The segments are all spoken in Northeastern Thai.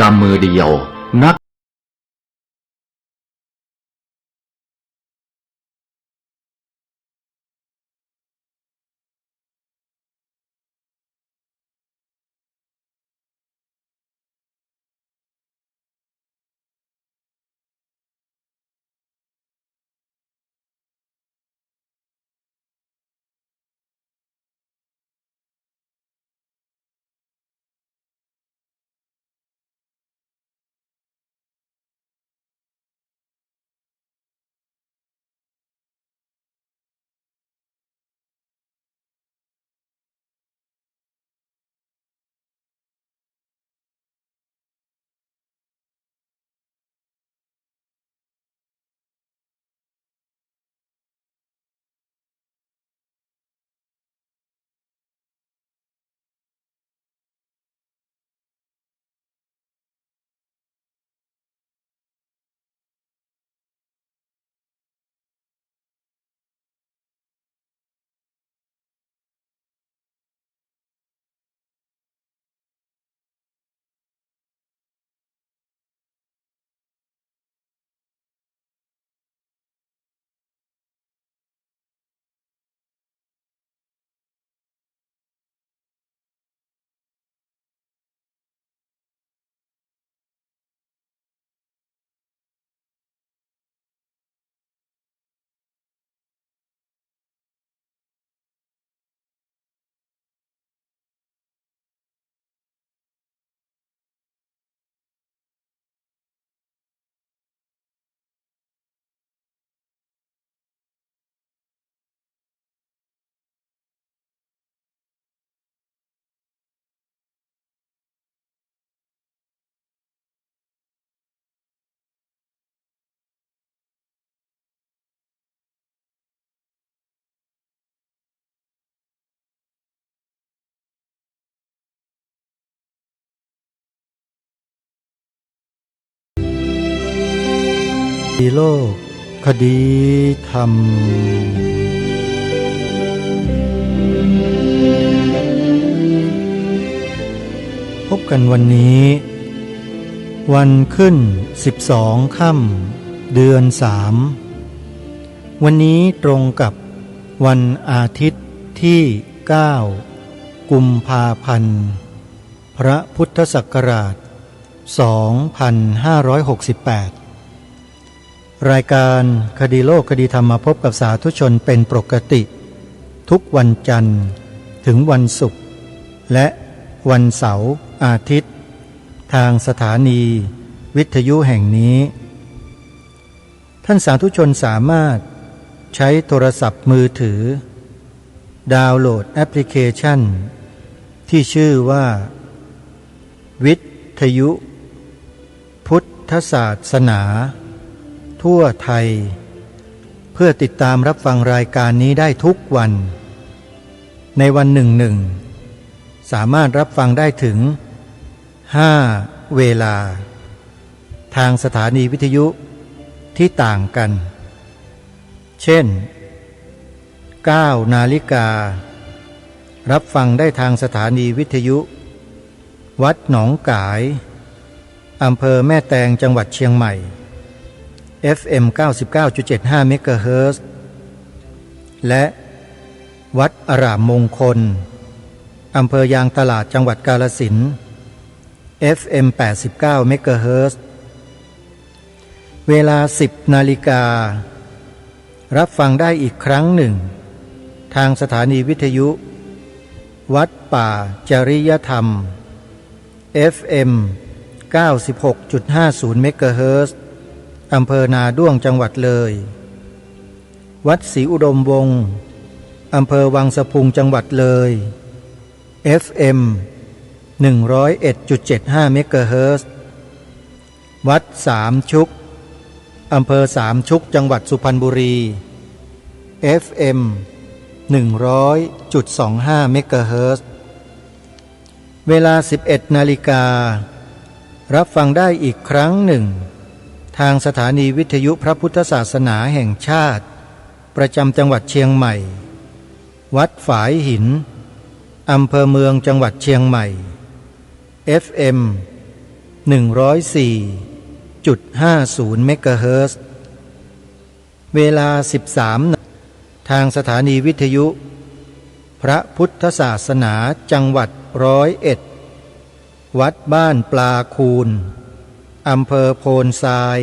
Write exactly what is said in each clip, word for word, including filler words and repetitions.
กำมือเดียว นัก ดีโลก คดีธรรม พบกันวันนี้ วันขึ้นสิบสองค่ำ เดือนสาม วันนี้ตรงกับวันอาทิตย์ที่เก้า กุมภาพันธ์ พระพุทธศักราช สองพันห้าร้อยหกสิบแปด รายการคดีโลกคดีธรรมมาพบกับสาธุชนเป็นปกติ ทุกวันจันทร์ถึงวันศุกร์ และวันเสาร์อาทิตย์ ทางสถานีวิทยุแห่งนี้ ท่านสาธุชนสามารถใช้โทรศัพท์มือถือ ดาวน์โหลดแอปพลิเคชันที่ชื่อว่า วิทยุพุทธศาสนาทั่วไทย เพื่อติดตามรับฟังรายการนี้ได้ทุกวัน ในวันหนึ่งหนึ่ง สามารถรับฟังได้ถึงห้าเวลา ทางสถานีวิทยุที่ต่างกัน เช่น เก้านาฬิกา รับฟังได้ทางสถานีวิทยุ วัดหนองก๋าย อำเภอแม่แตง จังหวัดเชียงใหม่ เอฟเอ็ม เก้าสิบเก้าจุดเจ็ดห้า เมกะเฮิรตซ์ และวัดอารามมงคล อำเภอยางตลาด จังหวัดกาฬสินธุ์ เอฟเอ็ม แปดสิบเก้า เมกะเฮิรตซ์ เวลาสิบนาฬิกา รับฟังได้อีกครั้งหนึ่ง ทางสถานีวิทยุ วัดป่าจริยธรรม เอฟเอ็ม เก้าสิบหกจุดห้าศูนย์ เมกะเฮิรตซ์ อำเภอนาด้วง จังหวัดเลย วัดศรีอุดมวงศ์ อำเภอวังสะพุง จังหวัดเลย เอฟเอ็ม หนึ่งร้อยเอ็ดจุดเจ็ดห้า เมกะเฮิรตซ์ วัดสามชุก อำเภอสามชุก จังหวัดสุพรรณบุรี เอฟเอ็ม หนึ่งร้อยจุดสองห้า เมกะเฮิรตซ์ เวลาสิบเอ็ดนาฬิกา รับฟังได้อีกครั้งหนึ่ง ทางสถานีวิทยุพระพุทธศาสนาแห่งชาติ ประจำจังหวัดเชียงใหม่ วัดฝายหิน อำเภอเมือง จังหวัดเชียงใหม่ เอฟเอ็ม หนึ่งร้อยสี่จุดห้าศูนย์เมกะเฮิรตซ์ เวลา สิบสาม นา ทางสถานีวิทยุพระพุทธศาสนาจังหวัดร้อยเอ็ด วัดบ้านปลาคูน อำเภอโพนทราย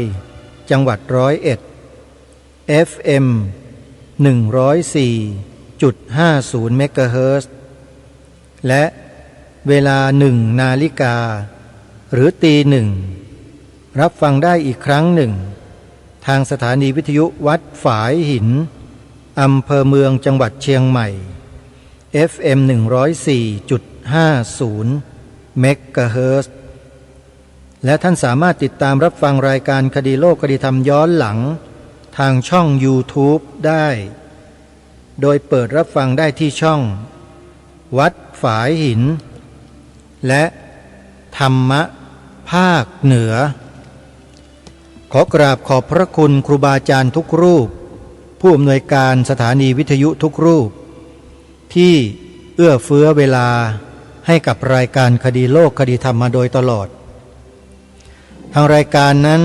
จังหวัดร้อยเอ็ด เอฟเอ็ม หนึ่งร้อยสี่จุดห้าศูนย์เมกะเฮิรตซ์ และเวลา หนึ่ง นาฬิกา หรือตี หนึ่ง รับฟังได้อีกครั้งหนึ่ง ทางสถานีวิทยุวัดฝายหิน อำเภอเมืองจังหวัดเชียงใหม่ เอฟเอ็ม หนึ่งร้อยสี่จุดห้าศูนย์เมกะเฮิรตซ์ และท่านสามารถติดตามรับฟังรายการคดีโลกคดีธรรมย้อนหลังทางช่อง YouTube ได้ โดยเปิดรับฟังได้ที่ช่องวัดฝายหิน และธรรมะภาคเหนือ ขอกราบขอบพระคุณครูบาอาจารย์ทุกรูป ผู้อำนวยการสถานีวิทยุทุกรูป ที่เอื้อเฟื้อเวลาให้กับรายการคดีโลกคดีธรรมมาโดยตลอด ทางรายการนั้น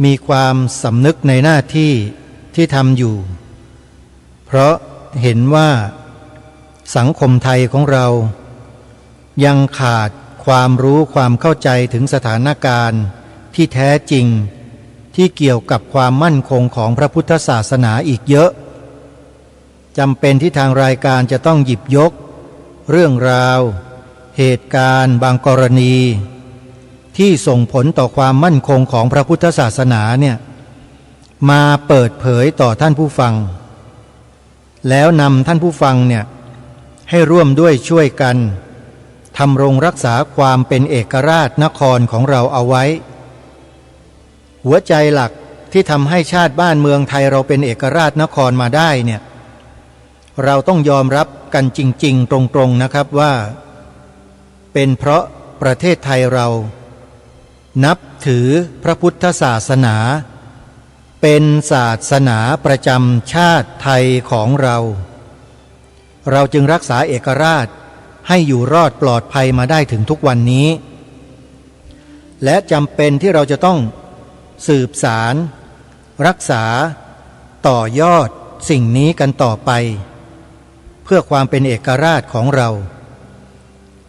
มีความสำนึกในหน้าที่ที่ทำอยู่ เพราะเห็นว่าสังคมไทยของเรายังขาดความรู้ความเข้าใจถึงสถานการณ์ที่แท้จริงที่เกี่ยวกับความมั่นคงของพระพุทธศาสนาอีกเยอะ จำเป็นที่ทางรายการจะต้องหยิบยกเรื่องราว เหตุการณ์บางกรณี ที่ส่งผลต่อความมั่นคงของพระพุทธศาสนาเนี่ย มาเปิดเผยต่อท่านผู้ฟัง แล้วนำท่านผู้ฟังเนี่ย ให้ร่วมด้วยช่วยกันทำรงรักษาความเป็นเอกราชนครของเราเอาไว้ หัวใจหลักที่ทำให้ชาติบ้านเมืองไทยเราเป็นเอกราชนครมาได้เนี่ย เราต้องยอมรับกันจริงๆ ตรงๆ นะครับว่า เป็นเพราะประเทศไทยเรา นับถือพระพุทธศาสนา เป็นศาสนาประจำชาติไทยของเรา เราจึงรักษาเอกราชให้อยู่รอดปลอดภัยมาได้ถึงทุกวันนี้ และจำเป็นที่เราจะต้องสืบสาร รักษา ต่อยอดสิ่งนี้กันต่อไป เพื่อความเป็นเอกราชของเรา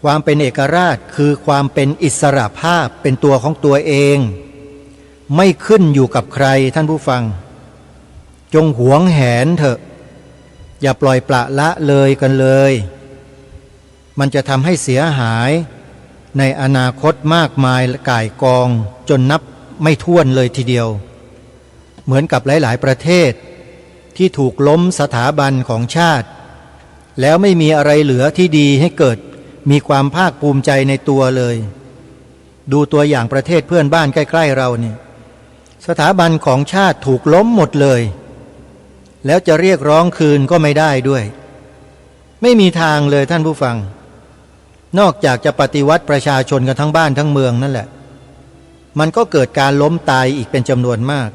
ความเป็นเอกราชคือความเป็นอิสระภาพเป็นตัวของตัวเอง ไม่ขึ้นอยู่กับใคร ท่านผู้ฟัง จงหวงแหนเถอะ อย่าปล่อยปละละเลยกันเลย มันจะทำให้เสียหายในอนาคตมากมายก่ายกองจนนับไม่ถ้วนเลยทีเดียว เหมือนกับหลายๆ ประเทศที่ถูกล้มสถาบันของชาติ แล้วไม่มีอะไรเหลือที่ดีให้เกิดมีความภาคภูมิใจในตัวเลย ดูตัวอย่างประเทศเพื่อนบ้านใกล้ๆ เราเนี่ย สถาบันของชาติถูกล้มหมดเลย แล้วจะเรียกร้องคืนก็ไม่ได้ด้วย ไม่มีทางเลยท่านผู้ฟัง นอกจากจะปฏิวัติประชาชนกันทั้งบ้านทั้งเมืองนั่นแหละ มันก็เกิดการล้มตายอีกเป็นจำนวนมาก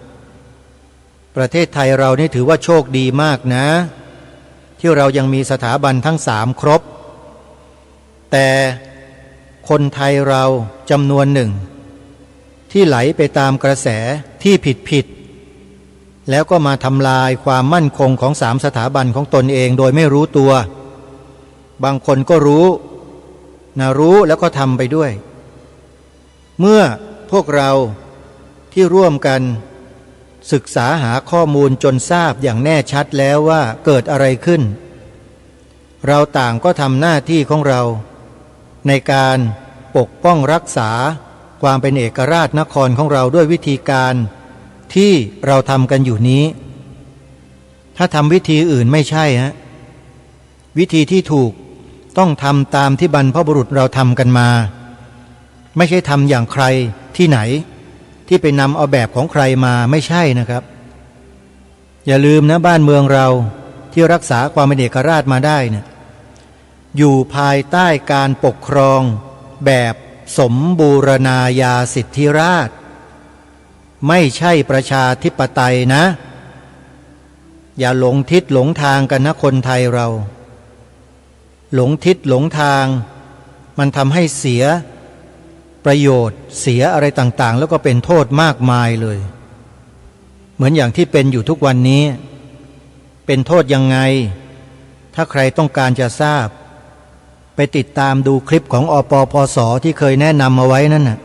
ประเทศไทยเรานี่ถือว่าโชคดีมากนะ ที่เรายังมีสถาบันทั้งสามครบ แต่คนไทยเราจำนวนหนึ่ง ที่ไหลไปตามกระแสที่ผิดๆ แล้วก็มาทำลายความมั่นคงของสามสถาบันของตนเองโดยไม่รู้ตัว บางคนก็รู้นะ รู้แล้วก็ทำไปด้วย เมื่อพวกเราที่ร่วมกันศึกษาหาข้อมูลจนทราบอย่างแน่ชัดแล้วว่าเกิดอะไรขึ้น เราต่างก็ทำหน้าที่ของเรา ในการปกป้องรักษาความเป็นเอกราชนครของเราด้วยวิธีการที่เราทำกันอยู่นี้ ถ้าทำวิธีอื่นไม่ใช่ฮะ วิธีที่ถูกต้องทำตามที่บรรพบุรุษเราทำกันมา ไม่ใช่ทำอย่างใครที่ไหน ที่ไปนำเอาแบบของใครมา ไม่ใช่นะครับ อย่าลืมนะ บ้านเมืองเราที่รักษาความเป็นเอกราชมาได้เนี่ย อยู่ภายใต้การปกครองแบบสมบูรณาญาสิทธิราชย์ ไม่ใช่ประชาธิปไตยนะ อย่าหลงทิศหลงทางกันนะคนไทยเรา หลงทิศหลงทาง มันทำให้เสีย ประโยชน์เสียอะไรต่างๆ แล้วก็เป็นโทษมากมายเลย เหมือนอย่างที่เป็นอยู่ทุกวันนี้ เป็นโทษยังไง ถ้าใครต้องการจะทราบ ไปติดตามดูคลิปของ อปปส ที่เคยแนะนำเอาไว้นั่นน่ะ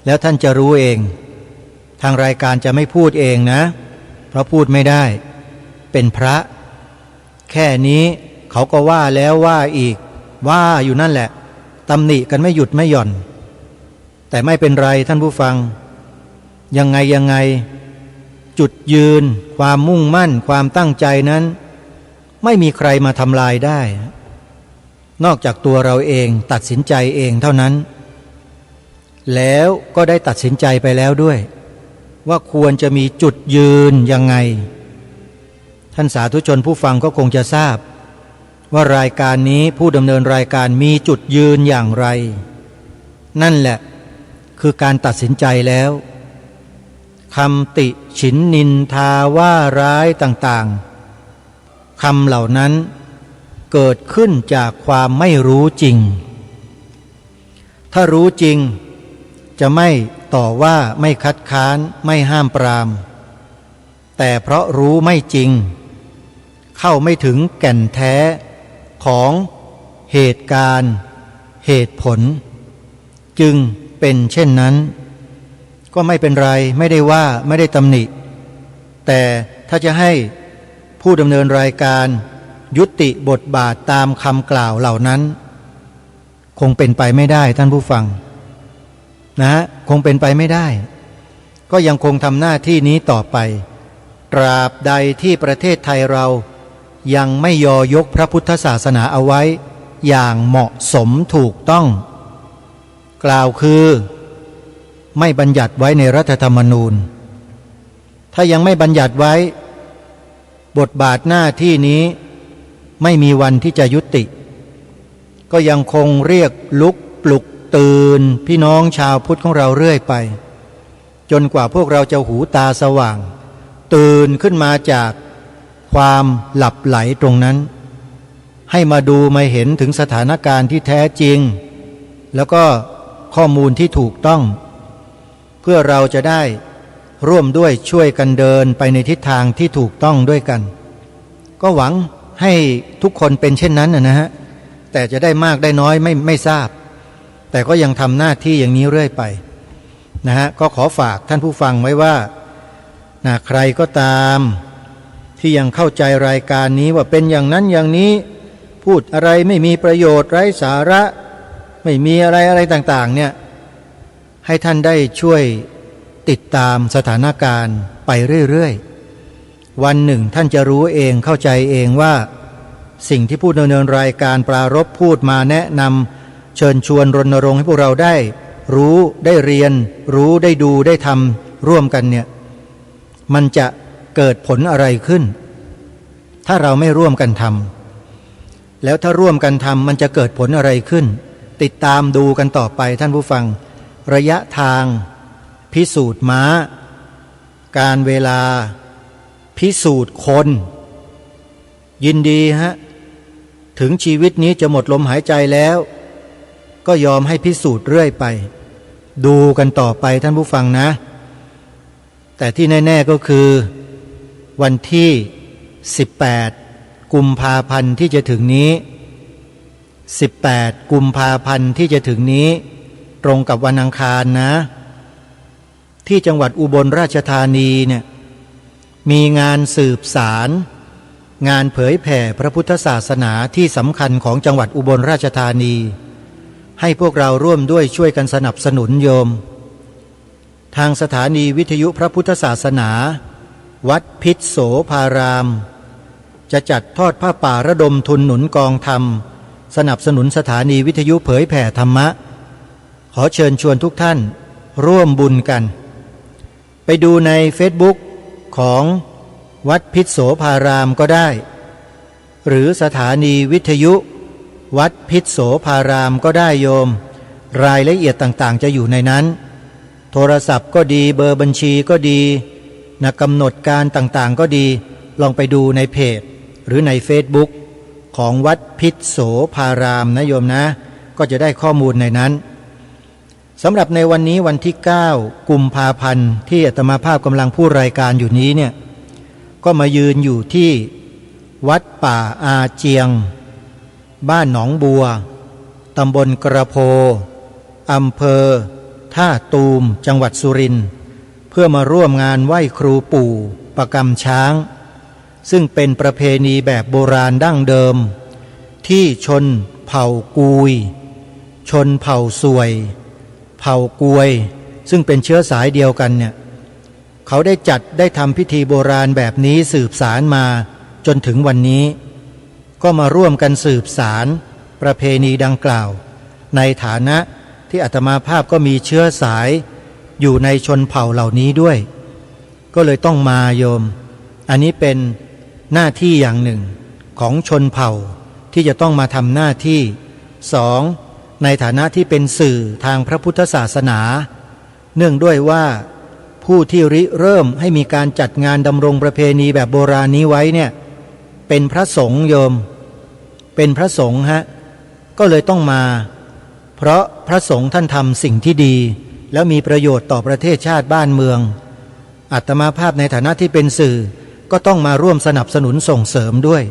แล้วท่านจะรู้เอง ทางรายการจะไม่พูดเองนะ เพราะพูดไม่ได้ เป็นพระ แค่นี้เขาก็ว่าแล้วว่าอีก ว่าอยู่นั่นแหละ ตำหนิกันไม่หยุดไม่หย่อน แต่ไม่เป็นไรท่านผู้ฟัง ยังไงยังไง จุดยืน ความมุ่งมั่น ความตั้งใจนั้น ไม่มีใครมาทำลายได้ นอกจากตัวเราเองตัดสินใจเองเท่านั้น แล้วก็ได้ตัดสินใจไปแล้วด้วย ว่าควรจะมีจุดยืนยังไง ท่านสาธุชนผู้ฟังก็คงจะทราบ ว่ารายการนี้ผู้ดำเนินรายการมีจุดยืนอย่างไร นั่นแหละคือการตัดสินใจแล้ว คำติฉินนินทาว่าร้ายต่างๆ คำเหล่านั้นเกิดขึ้นจากความไม่รู้จริง ถ้ารู้จริงจะไม่ต่อว่า ไม่คัดค้าน ไม่ห้ามปราม แต่เพราะรู้ไม่จริง เข้าไม่ถึงแก่นแท้ของเหตุการณ์ เหตุผล จึงเป็นเช่นนั้น ก็ไม่เป็นไร ไม่ได้ว่า ไม่ได้ตำหนิ แต่ถ้าจะให้ผู้ดำเนินรายการยุติบทบาทตามคำกล่าวเหล่านั้น คงเป็นไปไม่ได้ท่านผู้ฟัง นะฮะ คงเป็นไปไม่ได้ ก็ยังคงทำหน้าที่นี้ต่อไป ตราบใดที่ประเทศไทยเรายังไม่ยอยกพระพุทธศาสนาเอาไว้อย่างเหมาะสมถูกต้อง กล่าวคือ ไม่บัญญัติไว้ในรัฐธรรมนูญ ถ้ายังไม่บัญญัติไว้ บทบาทหน้าที่นี้ไม่มีวันที่จะยุติ ก็ยังคงเรียกลุกปลุกตื่นพี่น้องชาวพุทธของเราเรื่อยไป จนกว่าพวกเราจะหูตาสว่าง ตื่นขึ้นมาจากความหลับไหลตรงนั้น ให้มาดูมาเห็นถึงสถานการณ์ที่แท้จริง แล้วก็ข้อมูลที่ถูกต้อง เพื่อเราจะได้ร่วมด้วยช่วยกันเดินไปในทิศทางที่ถูกต้องด้วยกัน ก็หวังให้ทุกคนเป็นเช่นนั้นนะฮะ แต่จะได้มากได้น้อยไม่ไม่ทราบ แต่ก็ยังทำหน้าที่อย่างนี้เรื่อยไปนะฮะ ก็ขอฝากท่านผู้ฟังไว้ว่านะ ใครก็ตามที่ยังเข้าใจรายการนี้ว่าเป็นอย่างนั้นอย่างนี้ พูดอะไรไม่มีประโยชน์ไร้สาระ ไม่มีอะไรอะไรต่างๆเนี่ย ให้ท่านได้ช่วยติดตามสถานการณ์ไปเรื่อยๆ วันหนึ่งท่านจะรู้เองเข้าใจเองว่า สิ่งที่ผู้ดำเนินรายการปรารภพูดมาแนะนำเชิญชวนรณรงค์ให้พวกเราได้รู้ได้เรียน รู้ได้ดูได้ทำร่วมกันเนี่ย มันจะเกิดผลอะไรขึ้น ถ้าเราไม่ร่วมกันทำ แล้วถ้าร่วมกันทำมันจะเกิดผลอะไรขึ้น ติดตามดูกันต่อไปท่านผู้ฟัง ระยะทาง พิสูจน์ม้า การเวลา พิสูจน์คน ยินดีฮะ ถึงชีวิตนี้จะหมดลมหายใจแล้ว ก็ยอมให้พิสูจน์เรื่อยไป ดูกันต่อไปท่านผู้ฟังนะ แต่ที่แน่ๆก็คือ วันที่ สิบแปด กุมภาพันธ์ที่จะถึงนี้ สิบแปด กุมภาพันธ์ที่จะถึงนี้ ตรงกับวันอังคารนะ ที่จังหวัดอุบลราชธานีเนี่ย มีงานสืบสารงานเผยแผ่พระพุทธศาสนาที่สำคัญของจังหวัดอุบลราชธานี ให้พวกเราร่วมด้วยช่วยกันสนับสนุนโยม ทางสถานีวิทยุพระพุทธศาสนา วัดพิษโสภาราม จะจัดทอดผ้าป่าระดมทุนหนุนกองธรรม สนับสนุนสถานีวิทยุเผยแผ่ธรรมะ ขอเชิญชวนทุกท่านร่วมบุญกัน ไปดูในเฟซบุ๊กของวัดพิษโสภารามก็ได้ หรือสถานีวิทยุวัดพิษโสภารามก็ได้โยม รายละเอียดต่างๆจะอยู่ในนั้น โทรศัพท์ก็ดี เบอร์บัญชีก็ดี นะ กำหนดการต่างๆก็ดี ลองไปดูในเพจ หรือในเฟซบุ๊กของวัดพิษโสภารามนะโยมนะ ก็จะได้ข้อมูลในนั้น สำหรับในวันนี้วันที่ เก้า กุมภาพันธ์ ที่อาตมาภาพกำลังพูดรายการอยู่นี้เนี่ย ก็มายืนอยู่ที่วัดป่าอาเจียง บ้านหนองบัว ตำบลกระโพ อำเภอท่าตูม จังหวัดสุรินทร์ เพื่อมาร่วมงานไหว้ครูปู่ประกำช้าง ซึ่งเป็นประเพณีแบบโบราณดั้งเดิม ที่ชนเผ่ากุย ชนเผ่าส่วย เผ่ากวย ซึ่งเป็นเชื้อสายเดียวกันเนี่ย เขาได้จัดได้ทำพิธีโบราณแบบนี้สืบสานมาจนถึงวันนี้ ก็มาร่วมกันสืบสานประเพณีดังกล่าว ในฐานะที่อาตมาภาพก็มีเชื้อสายอยู่ในชนเผ่าเหล่านี้ด้วย ก็เลยต้องมาโยม อันนี้เป็นหน้าที่อย่างหนึ่งของชนเผ่าที่จะต้องมาทำหน้าที่ สอง ในฐานะที่เป็นสื่อทางพระพุทธศาสนา เนื่องด้วยว่าผู้ที่ริเริ่มให้มีการจัดงานดำรงประเพณีแบบโบราณนี้ไว้เนี่ย เป็นพระสงฆ์โยม เป็นพระสงฆ์ฮะ ก็เลยต้องมา เพราะพระสงฆ์ท่านทำสิ่งที่ดี แล้วมีประโยชน์ต่อประเทศชาติบ้านเมือง อาตมาภาพในฐานะที่เป็นสื่อ ก็ต้องมาร่วมสนับสนุนส่งเสริมด้วย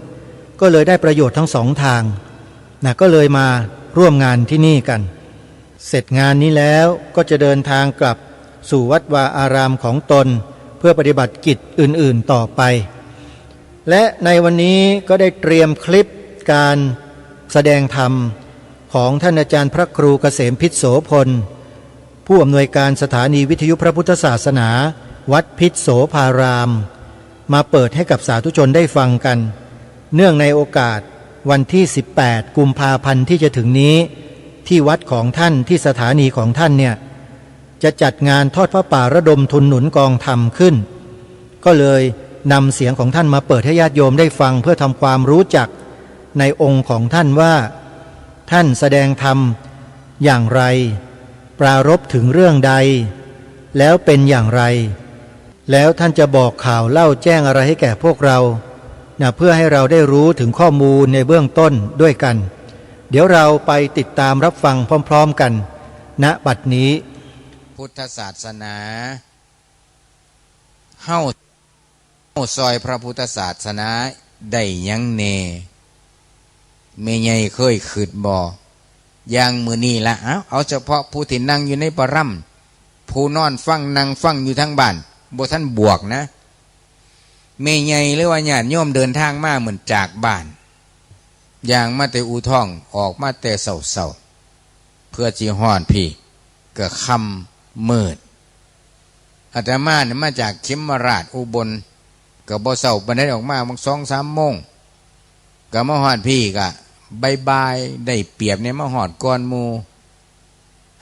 ก็เลยได้ประโยชน์ทั้งสองทางนะ ก็เลยมาร่วมงานที่นี่กัน เสร็จงานนี้แล้วก็จะเดินทางกลับสู่วัดวาอารามของตน เพื่อปฏิบัติกิจอื่นๆต่อไป และในวันนี้ก็ได้เตรียมคลิปการแสดงธรรมของท่านอาจารย์พระครูเกษมพิษโสพล ผู้อำนวยการสถานีวิทยุพระพุทธศาสนา วัดพิษโสภาราม มาเปิดให้กับสาธุชนได้ฟังกัน เนื่องในโอกาสวันที่ สิบแปด กุมภาพันธ์ที่จะถึงนี้ ที่วัดของท่าน ที่สถานีของท่านเนี่ย จะจัดงานทอดผ้าป่าระดมทุนหนุนกองธรรมขึ้น ก็เลยนำเสียงของท่านมาเปิดให้ญาติโยมได้ฟัง เพื่อทำความรู้จักในองค์ของท่านว่า ท่านแสดงธรรมอย่างไร ปรารภถึงเรื่องใด แล้วเป็นอย่างไร แล้วท่านจะบอกข่าวเล่าแจ้งอะไรให้แก่พวกเรานะ เพื่อให้เราได้รู้ถึงข้อมูลในเบื้องต้นด้วยกัน เดี๋ยวเราไปติดตามรับฟังพร้อมๆกัน ณ บัดนี้ พุทธศาสนา เฮา เฮาซอยพระพุทธศาสนาได้หยังแน่ แม่ใหญ่เคยคิดบ่ อย่างมื้อนี้ละ เอา เอาเฉพาะผู้ที่นั่งอยู่ในประรำ ผู้นอนฟังนั่งฟังอยู่ทางบ้าน บ่ทันบวกนะ แม่ใหญ่หรือว่าญาติโยมเดินทางมาเหมือนจากบ้าน ย่างมาแต่อู่ทอง ออกมาแต่เช้าๆ เพื่อสิฮอดพี้ ก็ค่ำมืด อาตมาเนี่ยมาจากเขมราชอุบล ก็บ่เช้าปานใด ออกมาประมาณสองสามโมง ก็มาฮอดพี้ก็บ่ายๆ ได้เปรียบเนี่ย มาฮอดก่อนหมู่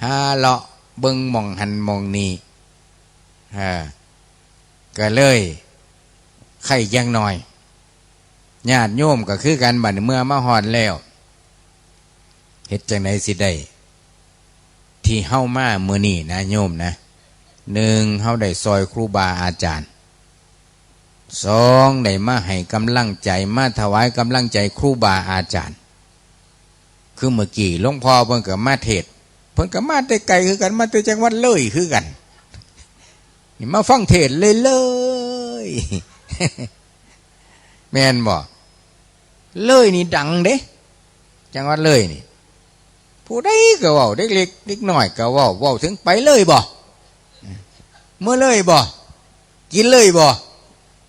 หาเลาะเบิ่งหม่องหั้นหม่องนี้ เออ ก็เลยไคร่จักหน่อย ญาติโยมก็คือกัน บัดนี้เมื่อมาฮอดแล้ว เฮ็ดจั่งใดสิได้ ที่เฮามามื้อนี้นะโยมนะ หนึ่ง เฮาได้ซอยครูบาอาจารย์ สอง ได้มาให้กำลังใจ มาถวายกำลังใจครูบาอาจารย์ คือเมื่อกี้หลวงพ่อเพิ่นก็มาเทศน์ เพิ่นก็มาแต่ไกลคือกัน มาแต่จังหวัดเลยคือกัน นี่มาฟังเทศน์เลยเลย แม่นบ่ เลยนี่ดังเด้ จังหวัดเลยนี่ ผู้ใดก็เว้า เด็กเล็กเด็กน้อยก็เว้า เว้าถึงไปเลยบ่ เมื่อเลยบ่ กินเลยบ่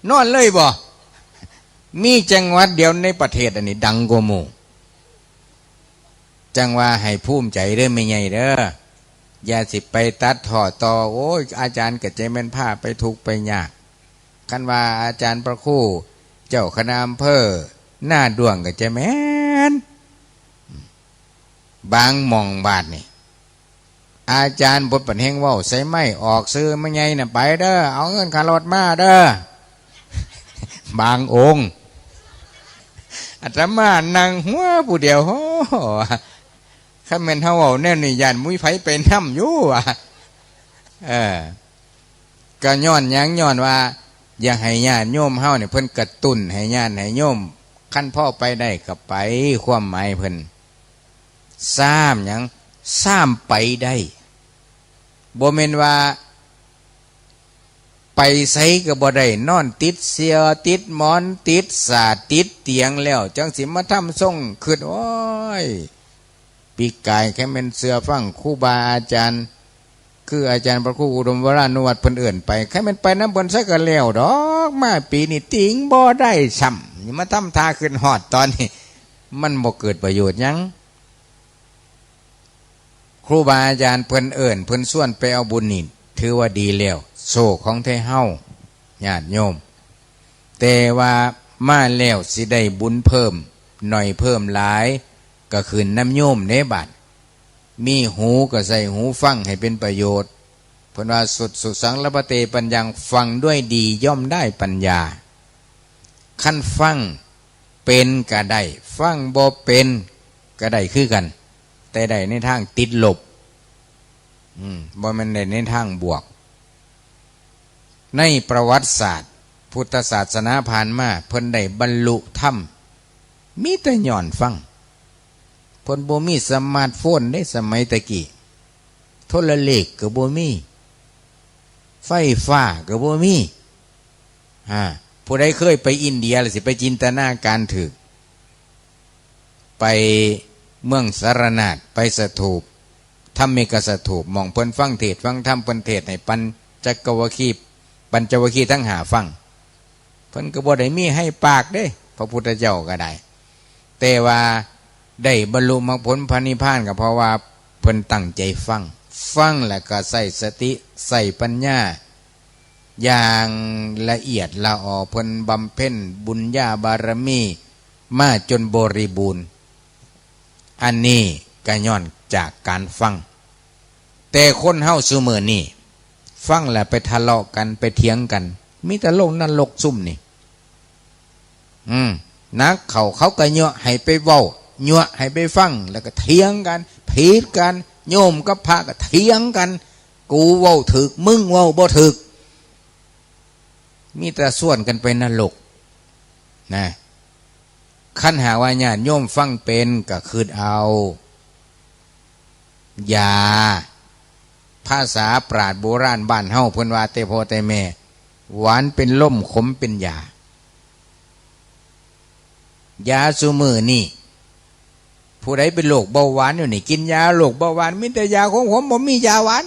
นอนเลยบ่ มีจังหวัดเดียวในประเทศอันนี้ดังกว่าหมู่ จั่งว่าให้ภูมิใจเด้อแม่ใหญ่เด้อ อย่าสิไปตัดพ้อต่อ โอ้ย อาจารย์ก็จะแม่นพาไปทุกข์ไปยาก คันว่าอาจารย์พระครู เจ้าคณะอำเภอ หน้าด้วงก็จะแม่น บางหม่องบาดนี่ อาจารย์บดปันแหงเว้าใส่ไม้ออกซื่อ แม่ใหญ่น่ะไปเด้อ เอาเงินค่ารถมาเด้อ บางองค์ อาตมานั่งหัวผู้เดียว โอ้ คันแม่นเฮาเว้าแนวนี้ ย่านมุ้ยไผไปนำอยู่ว่ะ เออ ก็ย้อนหยัง ย้อนว่า อยากให้ญาติโยมเฮาเนี่ย เพิ่นกระตุ้นให้ญาติให้โยม คันพอไปได้ก็ไป ความหมายเพิ่น ซ้ำหยัง ซ้ำไปได้ บ่แม่นว่าไปไสก็บ่ได้ นอนติดเสื่อติดหมอนติดสาดติดเตียงแล้ว จั่งสิมาทำทรงคิด โอ้ย ปีกายแค่แม่นเชื่อฟังครูบาอาจารย์ คืออาจารย์พระครูอุดมวรานุวัฒน์เพิ่นเอิ้นไป แค่แม่นไปนำเพิ่นซะก็แล้วดอก มาปีนี้ติงบ่ได้ซ้ำ นี่มาทำท่าคิดฮอดตอนนี้ มันบ่เกิดประโยชน์หยัง ครูบาอาจารย์เพิ่นเอิ้น เพิ่นชวนไปเอาบุญนี่ ถือว่าดีแล้ว โชคของไทเฮา ญาติโยม แต่ว่ามาแล้วสิได้บุญเพิ่มหน่อยเพิ่มหลาย ก็ขึ้นนำโยมเด้บาด มีหูก็ใส่หูฟังให้เป็นประโยชน์ เพิ่นว่า สุดสุสังลพเตปัญญัง ฟังด้วยดีย่อมได้ปัญญา คันฟังเป็นก็ได้ ฟังบ่เป็นก็ได้คือกัน แต่ได้ในทางติดลบ อืม บ่แม่นได้ในทางบวก ในประวัติศาสตร์พุทธศาสนาผ่านมา เพิ่นได้บรรลุธรรม มีแต่ย้อนฟัง เพิ่นบ่มีสมาร์ทโฟนเด้ สมัยตะกี้ โทรเลขก็บ่มี ไฟฟ้าก็บ่มี อ่า ผู้ใดเคยไปอินเดียแล้วสิไปจินตนาการถืก ไปเมืองสารนาถ ไปสถูป ธรรมิกสถูป หม่องเพิ่นฟังเทศน์ฟังธรรม เพิ่นเทศน์ให้ปัญจวัคคีย์ ปัญจวัคคีย์ทั้งห้าฟัง เพิ่นก็บ่ได้มีไฮปาร์คเด้ พระพุทธเจ้าก็ได้ แต่ว่าได้บรรลุมรรคผลพระนิพพานก็เพราะว่าเพิ่นตั้งใจฟัง ฟังแล้วก็ใส่สติ ใส่ปัญญา อย่างละเอียดละออ เพิ่นบำเพ็ญบุญญาบารมีมาจนบริบูรณ์ อันนี้ก็ย้อนจากการฟัง แต่คนเฮาซุมื้อนี้ ฟังแล้วไปทะเลาะกัน ไปเถียงกัน มีแต่ลงนรกซุมนี่ อืม หนักเข้า เขาก็เยาะให้ไปเว้า เยาะให้ไปฟัง แล้วก็เถียงกัน ผิดกัน โยมกับพระก็เถียงกัน กูเว้าถูก มึงเว้าบ่ถูก มีแต่ชวนกันไปนรก นะ คันหากว่าญาติโยมฟังเป็นก็คิดเอา ยา ภาษาปราชญ์โบราณบ้านเฮาเพิ่นว่าแต่พ่อแต่แม่ หวานเป็นลม ขมเป็นยา ยาซุมื้อนี้ ผู้ใดเป็นโรคเบาหวานอยู่นี่ กินยาโรคเบาหวาน มีแต่ยาขมๆ บ่มียาหวาน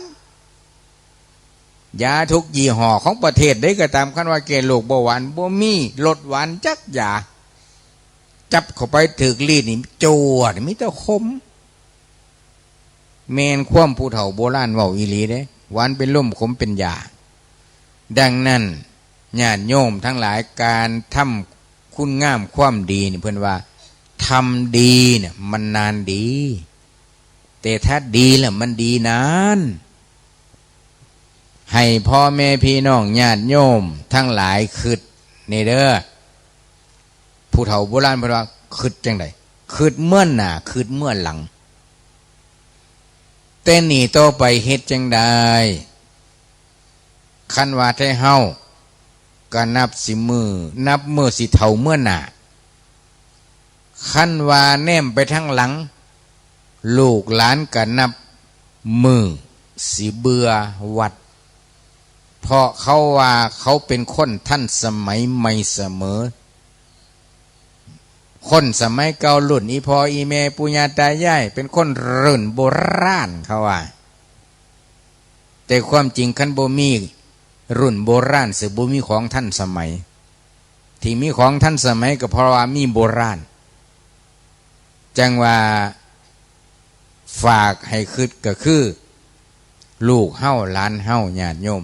ยาทุกยี่ห้อของประเทศใดก็ตาม คันว่าแก้โรคเบาหวาน บ่มีรสหวานจักยา จับเข้าไปถืกลิ้นนี่ จวด มีแต่ขม แม่นความผู้เฒ่าโบราณเว้าอีหลีเด้ หวานเป็นลม ขมเป็นยา ดังนั้น ญาติโยมทั้งหลาย การทำคุณงามความดีนี่ เพิ่นว่า ทำดีเนี่ยมันนานดี แต่ถ้าดีแล้วมันดีนาน ให้พ่อแม่พี่น้องญาติโยมทั้งหลายคิดนี่เด้อ ผู้เฒ่าโบราณเพิ่นว่า คิดจั่งใด คิดเมื่อหน้า คิดเมื่อหลัง แต่นี่ต่อไปเฮ็ดจั่งใด คันว่าไทเฮาก็นับสิมื้อ นับมื้อสิเฒ่าเมื่อหน้า คันว่าแนมไปทางหลัง ลูกหลานก็นับมื้อสิเบื่อวัด เพราะเขาว่าเขาเป็นคนทันสมัยใหม่เสมอ คนสมัยเก่ารุ่นอีพ่ออีแม่ปู่ย่าตายาย เป็นคนรุ่นโบราณเขาว่า แต่ความจริงคันบ่มีรุ่นโบราณ สิบ่มีของทันสมัย ที่มีของทันสมัยก็เพราะว่ามีโบราณ จั่งว่าฝากให้คิดก็คือ ลูกเฮาหลานเฮาญาติโยม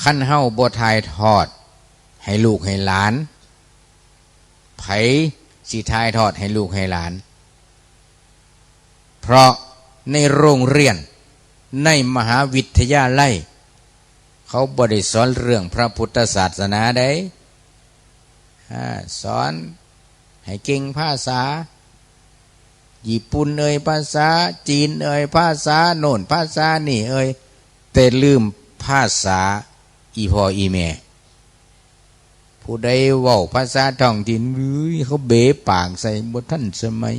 คันเฮาบ่ถ่ายทอดให้ลูกให้หลาน ไผสิถ่ายทอดให้ลูกให้หลาน เพราะในโรงเรียน ในมหาวิทยาลัย เขาบ่ได้สอนเรื่องพระพุทธศาสนาใด อ่า สอนให้เก่งภาษาญี่ปุ่นเอ่ย ภาษาจีนเอ่ย ภาษาโน่นภาษานี่เอ่ย แต่ลืมภาษาอีพ่ออีแม่ ผู้ใดเว้าภาษาท้องถิ่น เอ้ย เขาเบะปากใส่ บ่ทันสมัย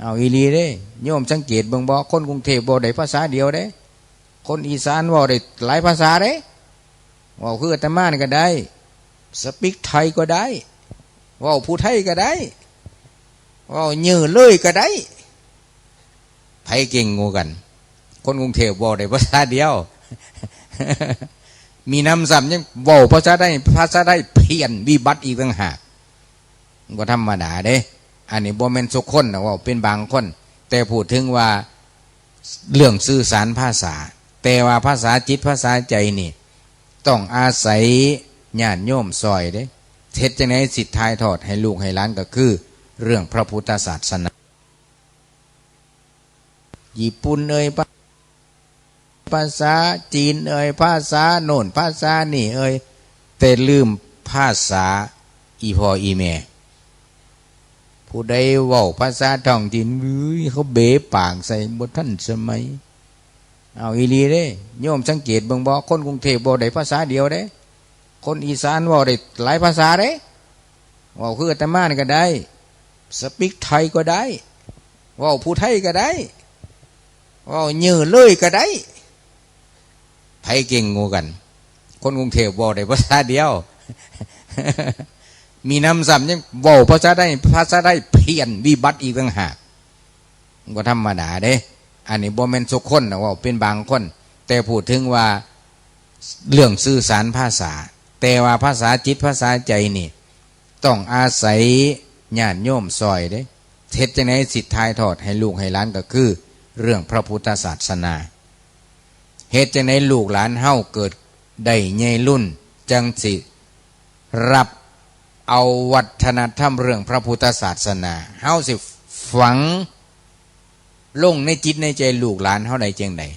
เอาอีหลีเด้ โยมสังเกตเบิ่งบ่ คนกรุงเทพฯบ่ได้ภาษาเดียวเด้ คนอีสานเว้าได้หลายภาษาเด้ เว้าคืออาตมานี่ก็ได้ สปีกไทยก็ได้ เว้าผู้ไทยก็ได้ เว้าเหนือเลยก็ได้ ไผเก่งกว่ากัน คนกรุงเทพฯเว้าได้ภาษาเดียว มีนำซ้ำยังเว้าภาษาไทย ภาษาไทยเพี้ยนวิบัติอีกต่างหาก บ่ธรรมดาเด้ อันนี้บ่แม่นทุกคนนะ เว้าเป็นบางคน แต่พูดถึงว่าเรื่องสื่อสารภาษา แต่ว่าภาษาจิตภาษาใจนี่ ต้องอาศัยญาติโยมซอยเด้ เฮ็ดจั่งใด๋สิถ่ายทอดให้ลูกให้หลาน ก็คือเรื่องพระพุทธศาสนา ญี่ปุ่นเอ่ย ภาษาจีนเอ่ย ภาษาโน่นภาษานี่เอ่ย แต่ลืมภาษาอีพ่ออีแม่ ผู้ใดเว้าภาษาท้องถิ่น เอ้ย เขาเบะปากใส่ บ่ทันสมัย เอาอีหลีเด้ โยมสังเกตเบิ่งบ่ คนกรุงเทพฯเว้าได้ภาษาเดียวเด้ คนอีสานเว้าได้หลายภาษาเด้ เว้าคืออาตมานี่ก็ได้ สปีกไทยก็ได้ เว้าผู้ไทยก็ได้ เว้าเหนือเลยก็ได้ ไผเก่งกว่ากัน คนกรุงเทพฯเว้าได้ภาษาเดียว มีนำซ้ำยังเว้าภาษาไทย ภาษาไทยเพี้ยนวิบัติอีกต่างหาก บ่ธรรมดาเด้ อันนี้บ่แม่นทุกคนนะ เว้าเป็นบางคน แต่พูดถึงว่าเรื่องสื่อสารภาษา แต่ว่าภาษาจิตภาษาใจนี่ ต้องอาศัยญาติโยมซอยเด้ เฮ็ดจั่งใด๋สิถ่ายทอดให้ลูกให้หลาน ก็คือเรื่องพระพุทธศาสนา เฮ็ดจั่งใด๋ลูกหลานเฮาเกิดได้ใหญ่รุ่น จั่งสิรับเอาวัฒนธรรมเรื่องพระพุทธศาสนา เฮาสิฝังลงในจิตในใจลูกหลานเฮาได้จั่งใด๋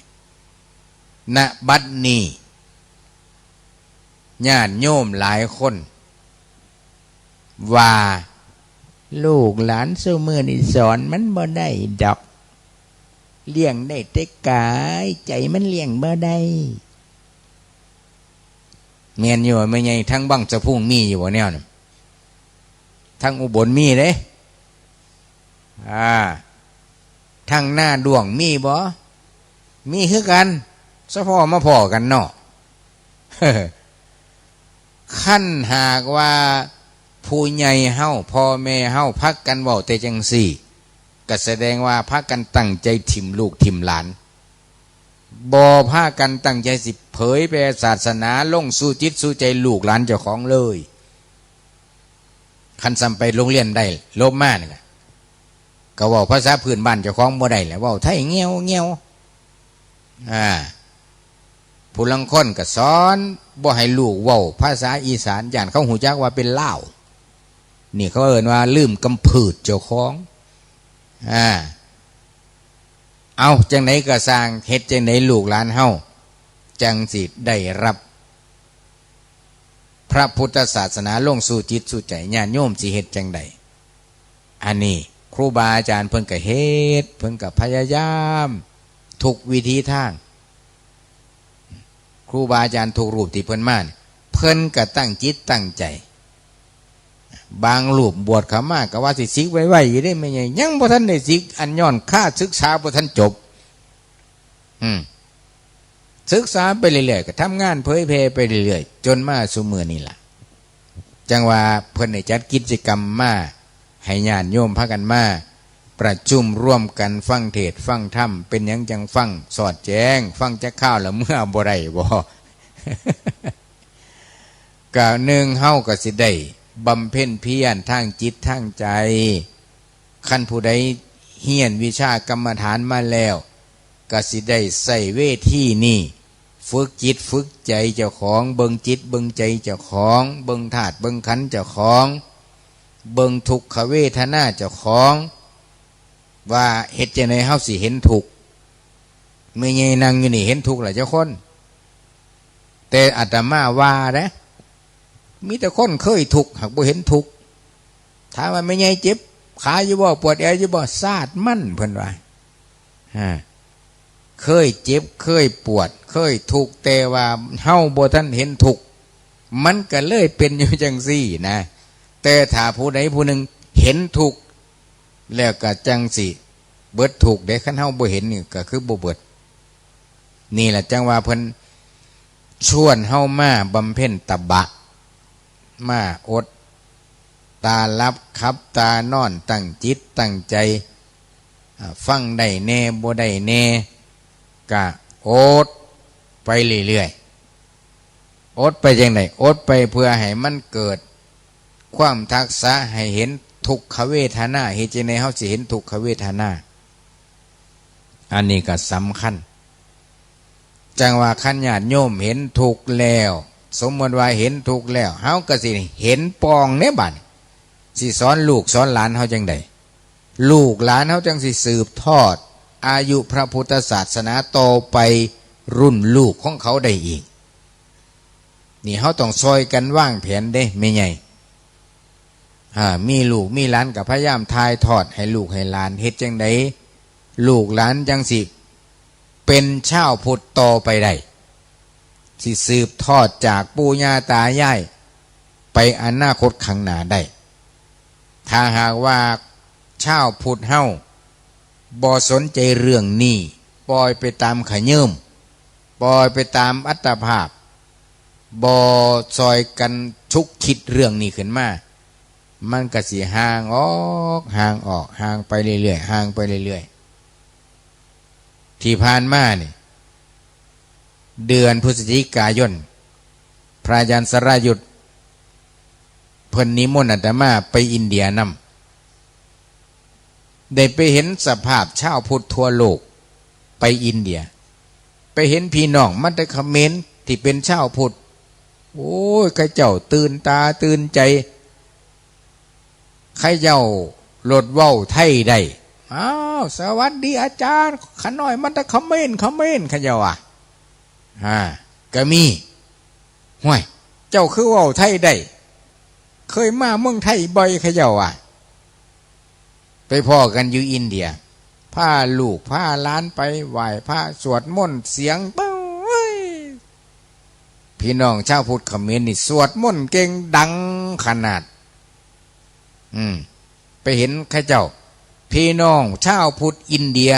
ณ บัดนี้ ญาติโยมหลายคน ว่า ลูกหลานซุมื้อนี้สอนมันบ่ได้ดอก เลี้ยงได้แต่กาย ใจมันเลี้ยงบ่ได้ แม่นอยู่ว่าแม่ใหญ่ ทั้งบังสะพุงมีอยู่บ่แนวนั้น ทั้งอุบลมีเด้ อ่า ทั้งนาด้วงมีบ่ มีคือกัน สะพ้อมาพ้อกันเนาะ คันหากว่าผู้ใหญ่เฮา พ่อแม่เฮาพากันเว้าแต่จั่งซี้ ก็แสดงว่าพากันตั้งใจถิ่มลูกถิ่มหลาน บ่พากันตั้งใจสิเผยแผ่ศาสนาลงสู่จิตสู่ใจลูกหลานเจ้าของเลย คันซ้ำไปโรงเรียนได้ ลบมานี่ก็ ก็เว้าภาษาพื้นบ้านเจ้าของบ่ได้แหละ เว้าไทยแง่วแง่ว อ่า ผู้ลางคนก็สอนบ่ให้ลูกเว้าภาษาอีสาน ย้านเขาฮู้จักว่าเป็นลาว นี่เขาเอิ้นว่าลืมกำพืชเจ้าของ อ่า เอาจั่งใด๋ก็ซ่าง เฮ็ดจั่งใด๋ลูกหลานเฮาจั่งสิได้รับพระพุทธศาสนาลงสู่จิตสู่ใจ ญาติโยมสิเฮ็ดจั่งใด๋ อันนี้ครูบาอาจารย์เพิ่นก็เฮ็ด เพิ่นก็พยายามทุกวิถีทาง ครูบาอาจารย์ทุกรูปที่เพิ่นมานี่ เพิ่นก็ตั้งจิตตั้งใจ บางรูปบวชเข้ามาก็ว่าสิสิกไวๆอยู่เด้ แม่ใหญ่ ยังบ่ทันได้สิก อันย้อนคาศึกษาบ่ทันจบ อืม ศึกษาไปเรื่อยๆ ก็ทำงานเผยแผ่ไปเรื่อยๆ จนมาซุมื้อนี้ล่ะ จั่งว่าเพิ่นได้จัดกิจกรรมมา ให้ญาติโยมพากันมาประชุมร่วมกันฟังเทศน์ฟังธรรม เป็นหยังจั่งฟังสอดแจ้ง ฟังจักคราวแล้วเมือบ่ได้บ่ ก็หนึ่ง เฮาก็สิได้บำเพ็ญเพียรทางจิตทางใจ คันผู้ใดเฮียนวิชากรรมฐานมาแล้ว ก็สิได้ใช้เวทีนี้ ฝึกจิตฝึกใจเจ้าของ เบิ่งจิตเบิ่งใจเจ้าของ เบิ่งธาตุเบิ่งขันธ์เจ้าของ เบิ่งทุกขเวทนาเจ้าของ ว่าเฮ็ดจั่งใด๋เฮาสิเห็นทุกข์ แม่ใหญ่นั่งอยู่นี่เห็นทุกข์ล่ะจักคน แต่อาตมาว่าเด้ มีแต่คนเคยทุกข์ หากบ่เห็นทุกข์ ถามว่าแม่ใหญ่เจ็บขาอยู่บ่ ปวดแอวอยู่บ่ ซ่านมัน เพิ่นว่า อ่า เคยเจ็บ เคยปวด เคยทุกข์ แต่ว่าเฮาบ่ทันเห็นทุกข์ มันก็เลยเป็นอยู่จั่งซี้นะ แต่ถ้าผู้ใดผู้หนึ่งเห็นทุกข์ แล้วก็จั่งสิเบิดทุกข์เด้ คันเฮาบ่เห็นนี่ก็คือบ่เบิด นี่แหละจั่งว่าเพิ่นชวนเฮามาบำเพ็ญตบะ มาอดตาหลับขับตานอน ตั้งจิตตั้งใจ อ่า ฟังได้แหน่บ่ได้แหน่ กะอดไปเรื่อยๆ อดไปจั่งใด อดไปเพื่อให้มันเกิดความทักษะ ให้เห็นทุกขเวทนา เฮ็ดจั่งใดเฮาสิเห็นทุกขเวทนา อันนี้ก็สำคัญ จั่งว่าคันญาติโยมเห็นทุกข์แล้ว สมมติว่าเห็นทุกข์แล้ว เฮาก็สิเห็นปองในบัดนี้ สิสอนลูกสอนหลานเฮาจั่งใด ลูกหลานเฮาจั่งสิสืบทอดอายุพระพุทธศาสนาต่อไปรุ่นลูกของเขาได้อีก นี่เฮาต้องซอยกันวางแผนเด้ แม่ใหญ่ อ่า มีลูกมีหลานก็พยายามถ่ายทอดให้ลูกให้หลาน เฮ็ดจั่งใดลูกหลานจั่งสิเป็นชาวพุทธต่อไปได้ สิสืบทอดจากปู่ย่าตายายไปอนาคตข้างหน้าได้ ถ้าหากว่าชาวพุทธเฮาบ่สนใจเรื่องนี้ ปล่อยไปตามขะเยิม ปล่อยไปตามอัตภาพ บ่ซอยกันชุกคิดเรื่องนี้ขึ้นมา มันก็สิห่างออก ห่างออก ห่างไปเรื่อยๆ ห่างไปเรื่อยๆ ที่ผ่านมานี่ เดือนพฤศจิกายน พระอาจารย์สรายุทธ เพิ่นนิมนต์อาตมาไปอินเดียนำ ได้ไปเห็นสภาพชาวพุทธทั่วโลก ไปอินเดีย ไปเห็นพี่น้องมาแต่เขมรที่เป็นชาวพุทธ โอ้ย เขาเจ้าตื่นตาตื่นใจ เขาเจ้าโลดเว้าไทยได้ อ้าว สวัสดีอาจารย์ ข้าน้อยมาแต่เขมร เขมร เขาเจ้าว่า อ่า ก็มี ห้วย เจ้าคือเว้าไทยได้ เคยมาเมืองไทยบ่อย เขาเจ้าว่า ไปพ้อกันอยู่อินเดีย พาลูกพาหลานไปไหว้พระ สวดมนต์เสียง เบ้ย พี่น้องชาวพุทธเขมรนี่สวดมนต์เก่งดังขนาด อืม ไปเห็นเขาเจ้า พี่น้องชาวพุทธอินเดีย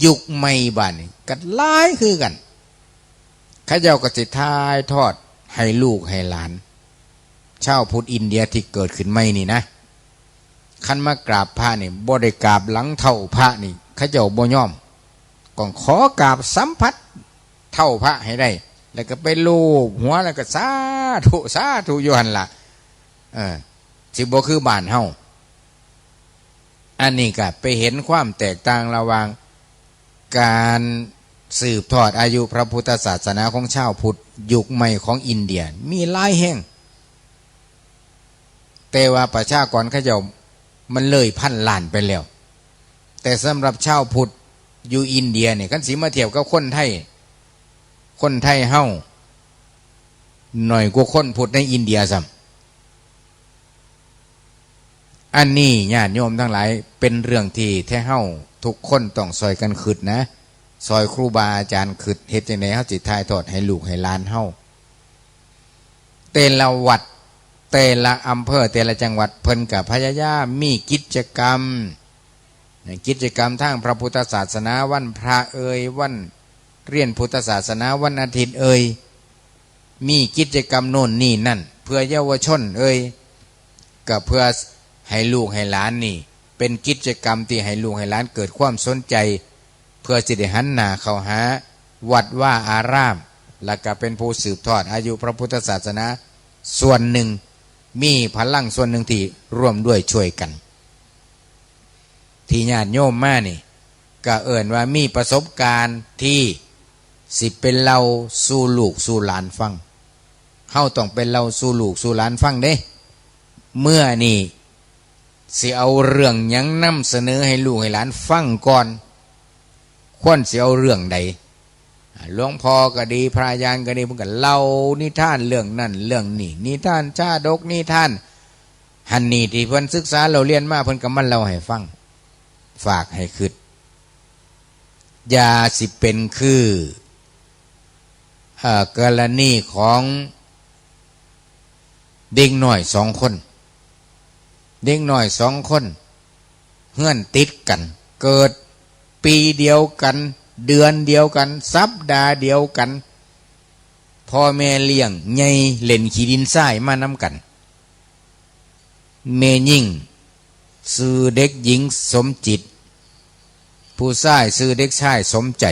ยุคใหม่บัดนี้ก็หลายคือกัน เขาเจ้าก็สิถ่ายทอดให้ลูกให้หลาน ชาวพุทธอินเดียที่เกิดขึ้นใหม่นี่นะ คันมากราบพระนี่ บ่ได้กราบหลังเท้าพระนี่ เขาเจ้าบ่ยอม ต้องขอกราบสัมผัสเท้าพระให้ได้ แล้วก็ไปลูบหัว แล้วก็สาธุ สาธุอยู่หั่นล่ะ เออ สิบ่คือบ้านเฮา อันนี้ก็ไปเห็นความแตกต่างระหว่างการสืบทอดอายุพระพุทธศาสนาของชาวพุทธยุคใหม่ของอินเดีย มีหลายแห่ง แต่ว่าประชากรเขาเจ้ามันเลยพันล้านไปแล้ว แต่สำหรับชาวพุทธอยู่อินเดียนี่ คันสิมาเทียบกับคนไทย คนไทยเฮาน้อยกว่าคนพุทธในอินเดียซ้ำ อันนี้ญาติโยมทั้งหลาย เป็นเรื่องที่แท้เฮาทุกคนต้องซอยกันคิดนะ ซอยครูบาอาจารย์คิด เฮ็ดจั่งใดเฮาสิถ่ายทอดให้ลูกให้หลานเฮา แต่ละวัด แต่ละอำเภอ แต่ละจังหวัด เพิ่นก็พยายามมีกิจกรรม กิจกรรมทางพระพุทธศาสนา วันพระเอ่ย วันเรียนพุทธศาสนา วันอาทิตย์เอ่ย มีกิจกรรมโน่นนี่นั่น เพื่อเยาวชนเอ่ย ก็เพื่อให้ลูกให้หลานนี่ เป็นกิจกรรมที่ให้ลูกให้หลานเกิดความสนใจ เพื่อสิได้หันหน้าเข้าหาวัดวาอาราม และก็เป็นผู้สืบทอดอายุพระพุทธศาสนาส่วนหนึ่ง มีพลังส่วนหนึ่งที่ร่วมด้วยช่วยกัน ที่ญาติโยมมานี่ ก็เอิ้นว่ามีประสบการณ์ที่สิเป็นเล่าสู่ลูกสู่หลานฟัง เฮาต้องเป็นเล่าสู่ลูกสู่หลานฟังเด้ เมื่อนี่สิเอาเรื่องหยังนำเสนอให้ลูกให้หลานฟังก่อน ควรสิเอาเรื่องใด หลวงพ่อก็ดี พระอาจารย์ก็ดี เพิ่นก็เล่านิทานเรื่องนั่นเรื่องนี้ นิทานชาดก นิทานหั้นนี่ที่เพิ่นศึกษาเล่าเรียนมา เพิ่นก็มาเล่าให้ฟัง ฝากให้คิด อย่าสิเป็นคือ เอ่อ กรณีของเด็กน้อยสองคน เด็กน้อยสองคน เฮือนติดกัน เกิดปีเดียวกัน เดือนเดียวกัน สัปดาห์เดียวกัน พ่อแม่เลี้ยงใหญ่เล่นขี้ดินทรายมานำกัน แม่ยิ่งชื่อเด็กหญิงสมจิต ผู้ชายชื่อเด็กชายสมใจ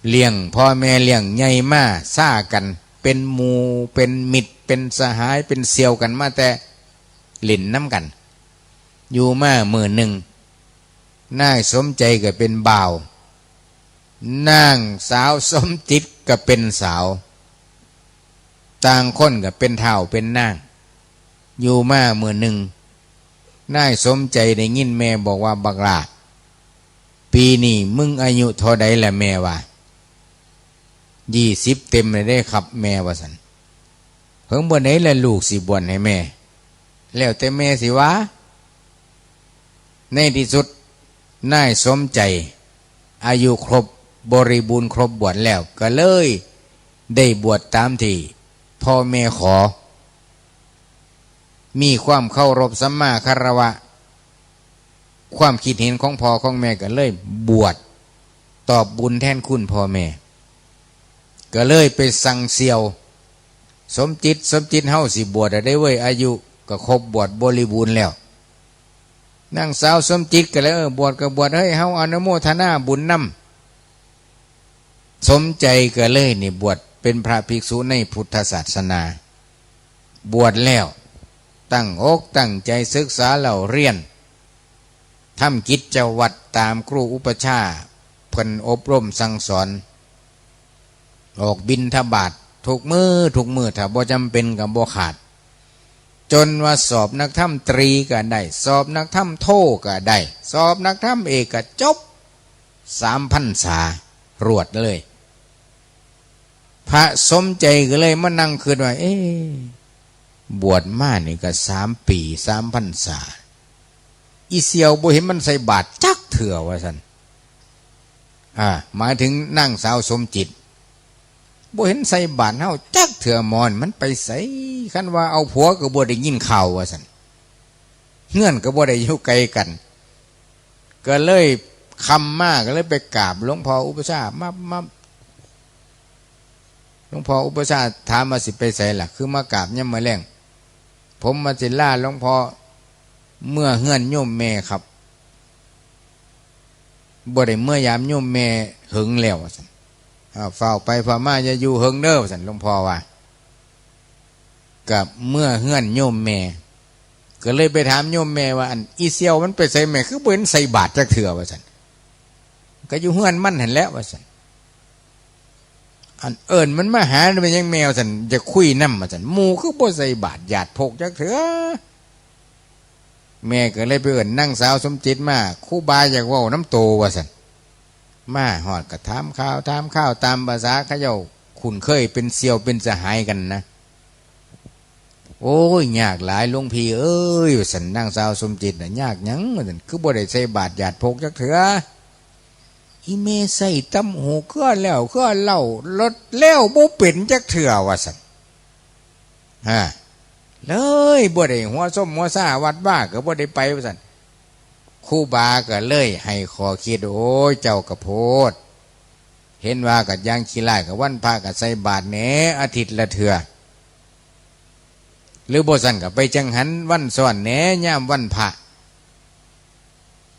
เลี้ยง พ่อแม่เลี้ยงใหญ่มาซ่ากัน เป็นหมู่เป็นมิตรเป็นสหายเป็นเสี่ยวกันมาแต่เล่นนำกัน อยู่มามื้อหนึ่ง นายสมใจก็เป็นบ่าว นางสาวสมจิตก็เป็นสาว ต่างคนก็เป็นท้าวเป็นนาง อยู่มามื้อหนึ่ง นายสมใจได้ยินแม่บอกว่า "บักหล้า ปีนี้มึงอายุเท่าใดล่ะแม่" ว่า "ยี่สิบเต็มเลยเด้ครับแม่" ว่าซั่น "เพิ่งบ่ไหนล่ะลูกสิบวชให้แม่" "แล้วแต่แม่สิว่า" ในที่สุด นายสมใจ อายุครบบริบูรณ์ครบบวชแล้ว ก็เลยได้บวชตามที่พ่อแม่ขอ มีความเคารพสัมมาคารวะ ความคิดเห็นของพ่อของแม่ก็เลยบวช ตอบบุญแทนคุณพ่อแม่ ก็เลยไปสั่งเสี่ยว "สมจิต สมจิต เฮาสิบวชแล้วเด้เว้ย อายุก็ครบบวชบริบูรณ์แล้ว" นางสาวสมจิตก็เลย "เออ บวชก็บวช เฮ้ย เฮาอนุโมทนาบุญนำ" สมใจก็เลยนี่บวชเป็นพระภิกษุในพุทธศาสนา บวชแล้วตั้งอกตั้งใจศึกษาเล่าเรียน ทำกิจวัตรตามครูอุปัชฌาย์เพิ่นอบรมสั่งสอน ออกบิณฑบาตทุกมื้อทุกมื้อ ถ้าบ่จำเป็นก็บ่ขาด จนว่าสอบนักธรรมตรีก็ได้ สอบนักธรรมโทก็ได้ สอบนักธรรมเอกก็จบ สามพรรษารวดเลย พระสมใจก็เลยมานั่งคิดว่า "เอ๊ะ บวชมานี่ก็สามปีสามพรรษา อีเสี่ยวบ่เห็นมันใส่บาตรจักเทื่อ" ว่าซั่น อ่า หมายถึงนางสาวสมจิต "บ่เห็นใส่บาตรเฮาจักเทื่อ หมอนี่มันไปไส คันว่าเอาผัวก็บ่ได้ยินข่าว" ว่าซั่น เฮือนก็บ่ได้อยู่ไกลกัน ก็เลยค่ำมาก็เลยไปกราบหลวงพ่ออุปัชฌาย์ มับมับ หลวงพ่ออุปัชฌาย์ถามว่า "สิไปไสล่ะ คือมากราบยามมื้อแลง" "ผมมาสิลาหลวงพ่อเมือเฮือนโยมแม่ครับ บ่ได้เมือยามโยมแม่เหิงแล้ว" ว่าซั่น "อ้าว ฟ้าวไปฟ้าวมา อย่าอยู่เหิงเด้อ" ว่าซั่น หลวงพ่อว่า ก็เมือเฮือนโยมแม่ ก็เลยไปถามโยมแม่ว่า "อันอีเสี่ยวมันไปไสแม่ คือบ่เห็นใส่บาตรจักเทื่อ" ว่าซั่น "ก็อยู่เฮือนมันหั่นแหละ" ว่าซั่น "อันเอิ้นมันมาหาเป็นหยังแม่" ว่าซั่น "อยากคุยนำ" ว่าซั่น "หมู่คือบ่ใส่บาตรญาติโภคจักเทื่อ" แม่ก็เลยไปเอิ้นนางสาวสมจิตมา "ครูบาอยากเว้านำโต" ว่าซั่น มาฮอดก็ถามข่าวถามข่าวตามประสาเขาเจ้าคุ้นเคยเป็นเสี่ยวเป็นสหายกันนะ "โอ้ย ยากหลายหลวงพี่เอ้ย" ว่าซั่น นางสาวสมจิตน่ะ "ยากหยัง" ว่าซั่น "คือบ่ได้ใส่บาตรญาติโภคจักเทื่อ" "อีแม่ใส่ตำหูเครือแล้วเครือเล่า ลดแล้วบ่เป็นจักเทื่อ" ว่าซั่น ฮะ เลยบ่ได้หัวส้มหัวซ่าวัดว่าก็บ่ได้ไปว่าซั่น ครูบาก็เลยให้ข้อคิด "โอ้ย เจ้าก็โพด เห็นว่าก็อย่างขี้ร้าย ก็วันพระก็ใส่บาตรแหน่ อาทิตย์ละเทื่อ หรือบ่ซั่นก็ไปจังหันวันซ้อนแหน่ ยามวันพระ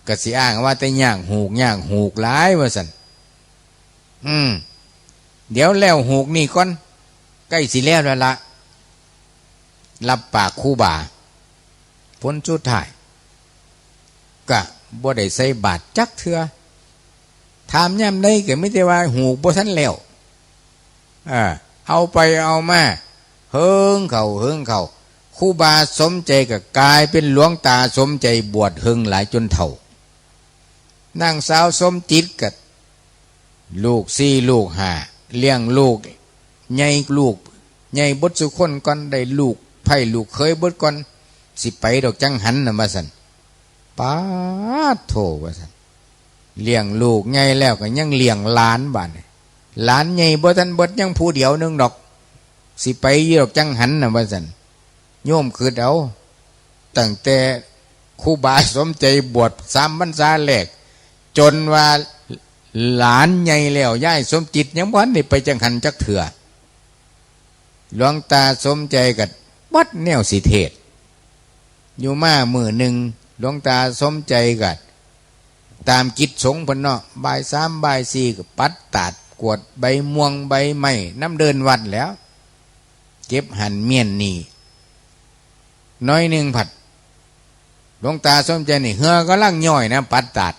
ก็สิอ้างว่าแต่ย่างฮูกย่างฮูกหลาย" ว่าซั่น "อืม เดี๋ยวแล้วฮูกนี่ก่อน ใกล้สิแล้วแล้วละ" รับปากครูบา ผลสุดท้าย ก็บ่ได้ใส่บาตรจักเทื่อ ถามยามใดก็มีแต่ว่าฮูกบ่ทันแล้ว เออ เอาไปเอามา เหิงเข้าเหิงเข้า ครูบาสมใจก็กลายเป็นหลวงตาสมใจ บวชเหิงหลายจนเฒ่า นางสาวสมจิตก็ ลูกสี่ลูกห้า เลี้ยงลูกใหญ่ ลูกใหญ่เบิดซุคนก่อน ได้ลูกไพร่ลูกเขยเบิดก่อน สิไปดอกจังหันน่ะ ว่าซั่น "ป๊าดโธ่" ว่าซั่น "เลี้ยงลูกใหญ่แล้วก็ยังเลี้ยงหลานบาดนี้ หลานใหญ่บ่ทันเบิด ยังผู้เดียวหนึ่งดอก สิไปอยู่ดอกจังหันน่ะ" ว่าซั่น โยมคิดเอา ตั้งแต่ครูบาสมใจบวชสามพรรษาแรก จนว่า หลานใหญ่แล้ว ยายสมจิตยังบ่ทันได้ไปจังหั้นจักเทื่อ หลวงตาสมใจก็บ่แนวสิเทศน์ อยู่มามื้อหนึ่ง หลวงตาสมใจก็ตามกิจสงฆ์เพิ่นเนาะ บ่ายสามบ่ายสี่ก็ปัดตาดกวาดใบม่วงใบไม้นำเดินวัดแหล้ว เก็บหั้นเมี้ยนนี่ น้อยหนึ่งผัด หลวงตาสมใจนี่เหื่อกำลังย้อยนะ ปัดตาด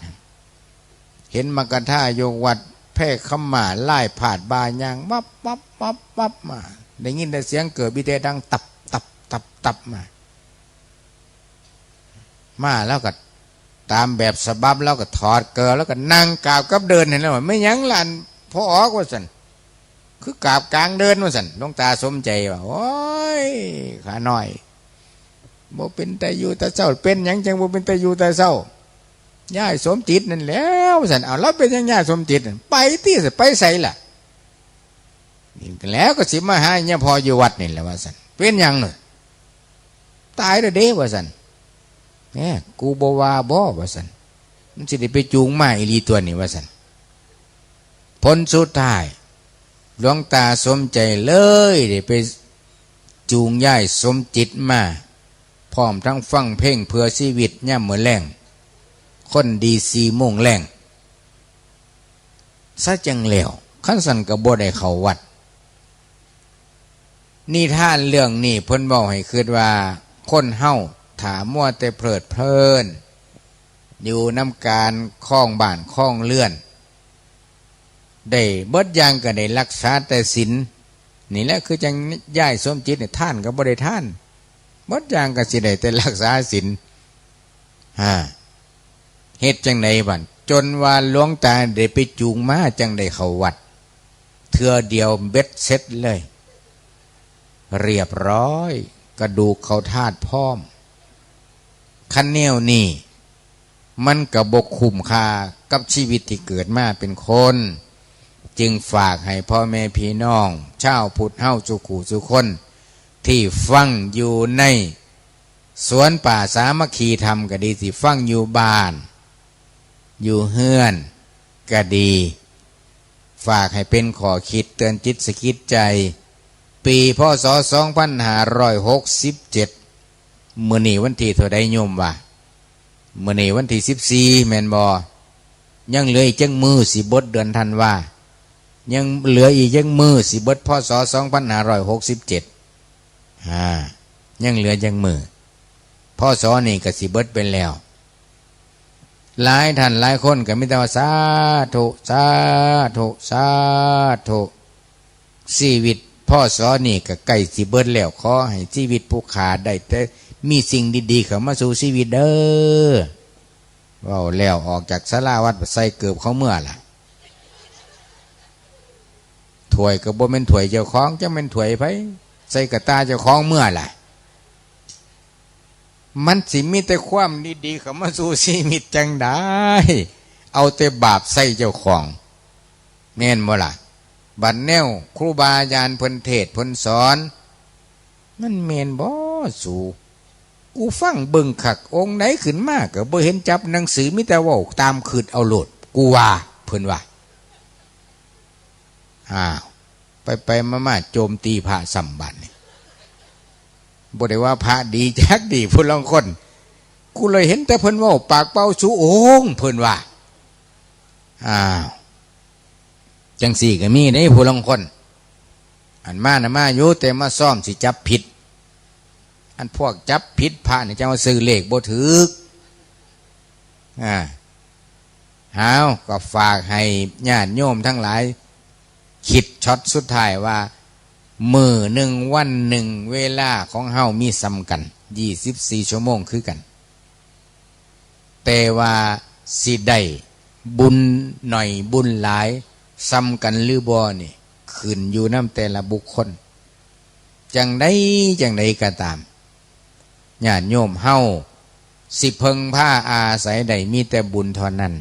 เห็นมคทายกวัดแพร่ขม่าลายพาดบ่าย่างวับวับวับวับมา ได้ยินแต่เสียงเกิดวิเทดังตับตับตับตับมา มาแล้วก็ตามแบบฉบับ แล้วก็ถอดเกิบ แล้วก็นั่งกราบกับเดิน เห็นแล้วว่า "ไม่หยังหลานพ่อออก" ว่าซั่น "คือกราบกลางเดิน" ว่าซั่น หลวงตาสมใจว่า "โอ้ย ข้าน้อย บ่เป็นตาอยู่ตาเศร้า" "เป็นหยังจังบ่เป็นตาอยู่ตาเศร้า" "ยายสมจิตนั่นแหล้ว" ว่าซั่น "เอา แล้วเป็นหยังยายสมจิตนั่น" "ไปติ ไปไสล่ะ" "นี่แหล้วก็สิมาหาเมียพ่ออยู่วัดนี่แหละ" ว่าซั่น "เป็นหยังน่ะ" "ตายแล้วเด้" ว่าซั่น "แหม กูบ่ว่าบ่" ว่าซั่น "มันสิได้ไปจูงมาอีหลีตัวนี้" ว่าซั่น ผลสุดท้าย หลวงตาสมใจเลยได้ไปจูงยายสมจิตมา พร้อมทั้งฟังเพลงเพื่อชีวิตยามมื้อแลง คนดีสี่โมงแลง ซะจั่งแล้ว คันซั้นก็บ่ได้เข้าวัด นิทานเรื่องนี้เพิ่นเว้าให้คิดว่า คนเฮาถ้ามัวแต่เพลิดเพลิน อยู่นำการครองบ้านครองเรือน ได้เบิดอย่างก็ได้รักษาแต่ศีล นี่แหละคือจั่งยายสมจิตเนี่ย ทานก็บ่ได้ทาน เบิดอย่างก็สิได้แต่รักษาศีล ฮะ เฮ็ดจั่งใดบัด จนว่าหลวงตาได้ไปจูงมาจั่งได้เข้าวัด เทื่อเดียวเบ็ดเสร็จเลย เรียบร้อย กระดูกเข้าธาตุพร้อม คันแนวนี้ มันก็บ่คุ้มค่ากับชีวิตที่เกิดมาเป็นคน จึงฝากให้พ่อแม่พี่น้อง ชาวพุทธเฮาสู่คู่สู่คน ที่ฟังอยู่ในสวนป่าสามัคคีธรรมก็ดี ที่ฟังอยู่บ้าน อยู่เฮือนก็ดี ฝากให้เป็นข้อคิดเตือนจิตสะกิดใจ ปี พ.ศ. สองพันห้าร้อยหกสิบเจ็ด มื้อนี้วันที่เท่าใดโยมว่า มื้อนี้วันที่สิบสี่ แม่นบ่ ยังเหลืออีกจักมื้อสิเบิดเดือนธันวา ยังเหลืออีกจักมื้อสิเบิด พ.ศ. สองพันห้าร้อยหกสิบเจ็ด อ่า ยังเหลือจักมื้อ พ.ศ. นี่ก็สิเบิดไปแล้ว หลายท่านหลายคนก็มีแต่ว่า "สาธุ สาธุ สาธุ ชีวิต พ.ศ. นี่ก็ใกล้สิเบิดแล้ว ขอให้ชีวิตผู้ข้าได้แต่มีสิ่งดีๆเข้ามาสู่ชีวิตเด้อ" เว้าแล้วออกจากศาลาวัด ใส่เกิบเข้าเมือล่ะ ถ้วยก็บ่แม่นถ้วยเจ้าของ จักแม่นถ้วยไผ ใส่กะตาเจ้าของเมือล่ะ มันสิมีแต่ความดีๆเข้ามาสู่ชีวิตจั่งใด เอาแต่บาปใส่เจ้าของ แม่นบ่ล่ะ บัดแนวครูบาอาจารย์เพิ่นเทศน์เพิ่นสอน มันแม่นบ่สู กูฟังเบิ่งคัก องค์ใดขึ้นมาก็บ่เห็นจับหนังสือ มีแต่เว้าตามคิดเอาโลด กูว่า เพิ่นว่า อ้าว ไปๆมาๆโจมตีพระซ้ำบัดนี้ บ่ได้ว่าพระดีจักดี ผู้ลางคน กูเลยเห็นแต่เพิ่นเว้าปากเป่าสู่องค์ เพิ่นว่า อ้าว จั่งซี้ก็มีเด้ผู้ลางคน อันมาน่ะมาอยู่ แต่มาซ้อมสิจับผิด อันพวกจับผิดพระนี่จั่งว่าซื้อเลขบ่ถืก อ่า อ้าว ก็ฝากให้ญาติโยมทั้งหลาย คิดช็อตสุดท้ายว่า มื้อหนึ่งวันหนึ่ง เวลาของเฮามีส่ำกัน ยี่สิบสี่ชั่วโมงคือกัน แต่ว่าสิได้บุญหน่อยบุญหลายส่ำกันหรือบ่นี่ ขึ้นอยู่นำแต่ละบุคคล จั่งใดจั่งใดก็ตาม ญาติโยมเฮาสิเพิ่งพาอาศัยได้มีแต่บุญเท่านั้น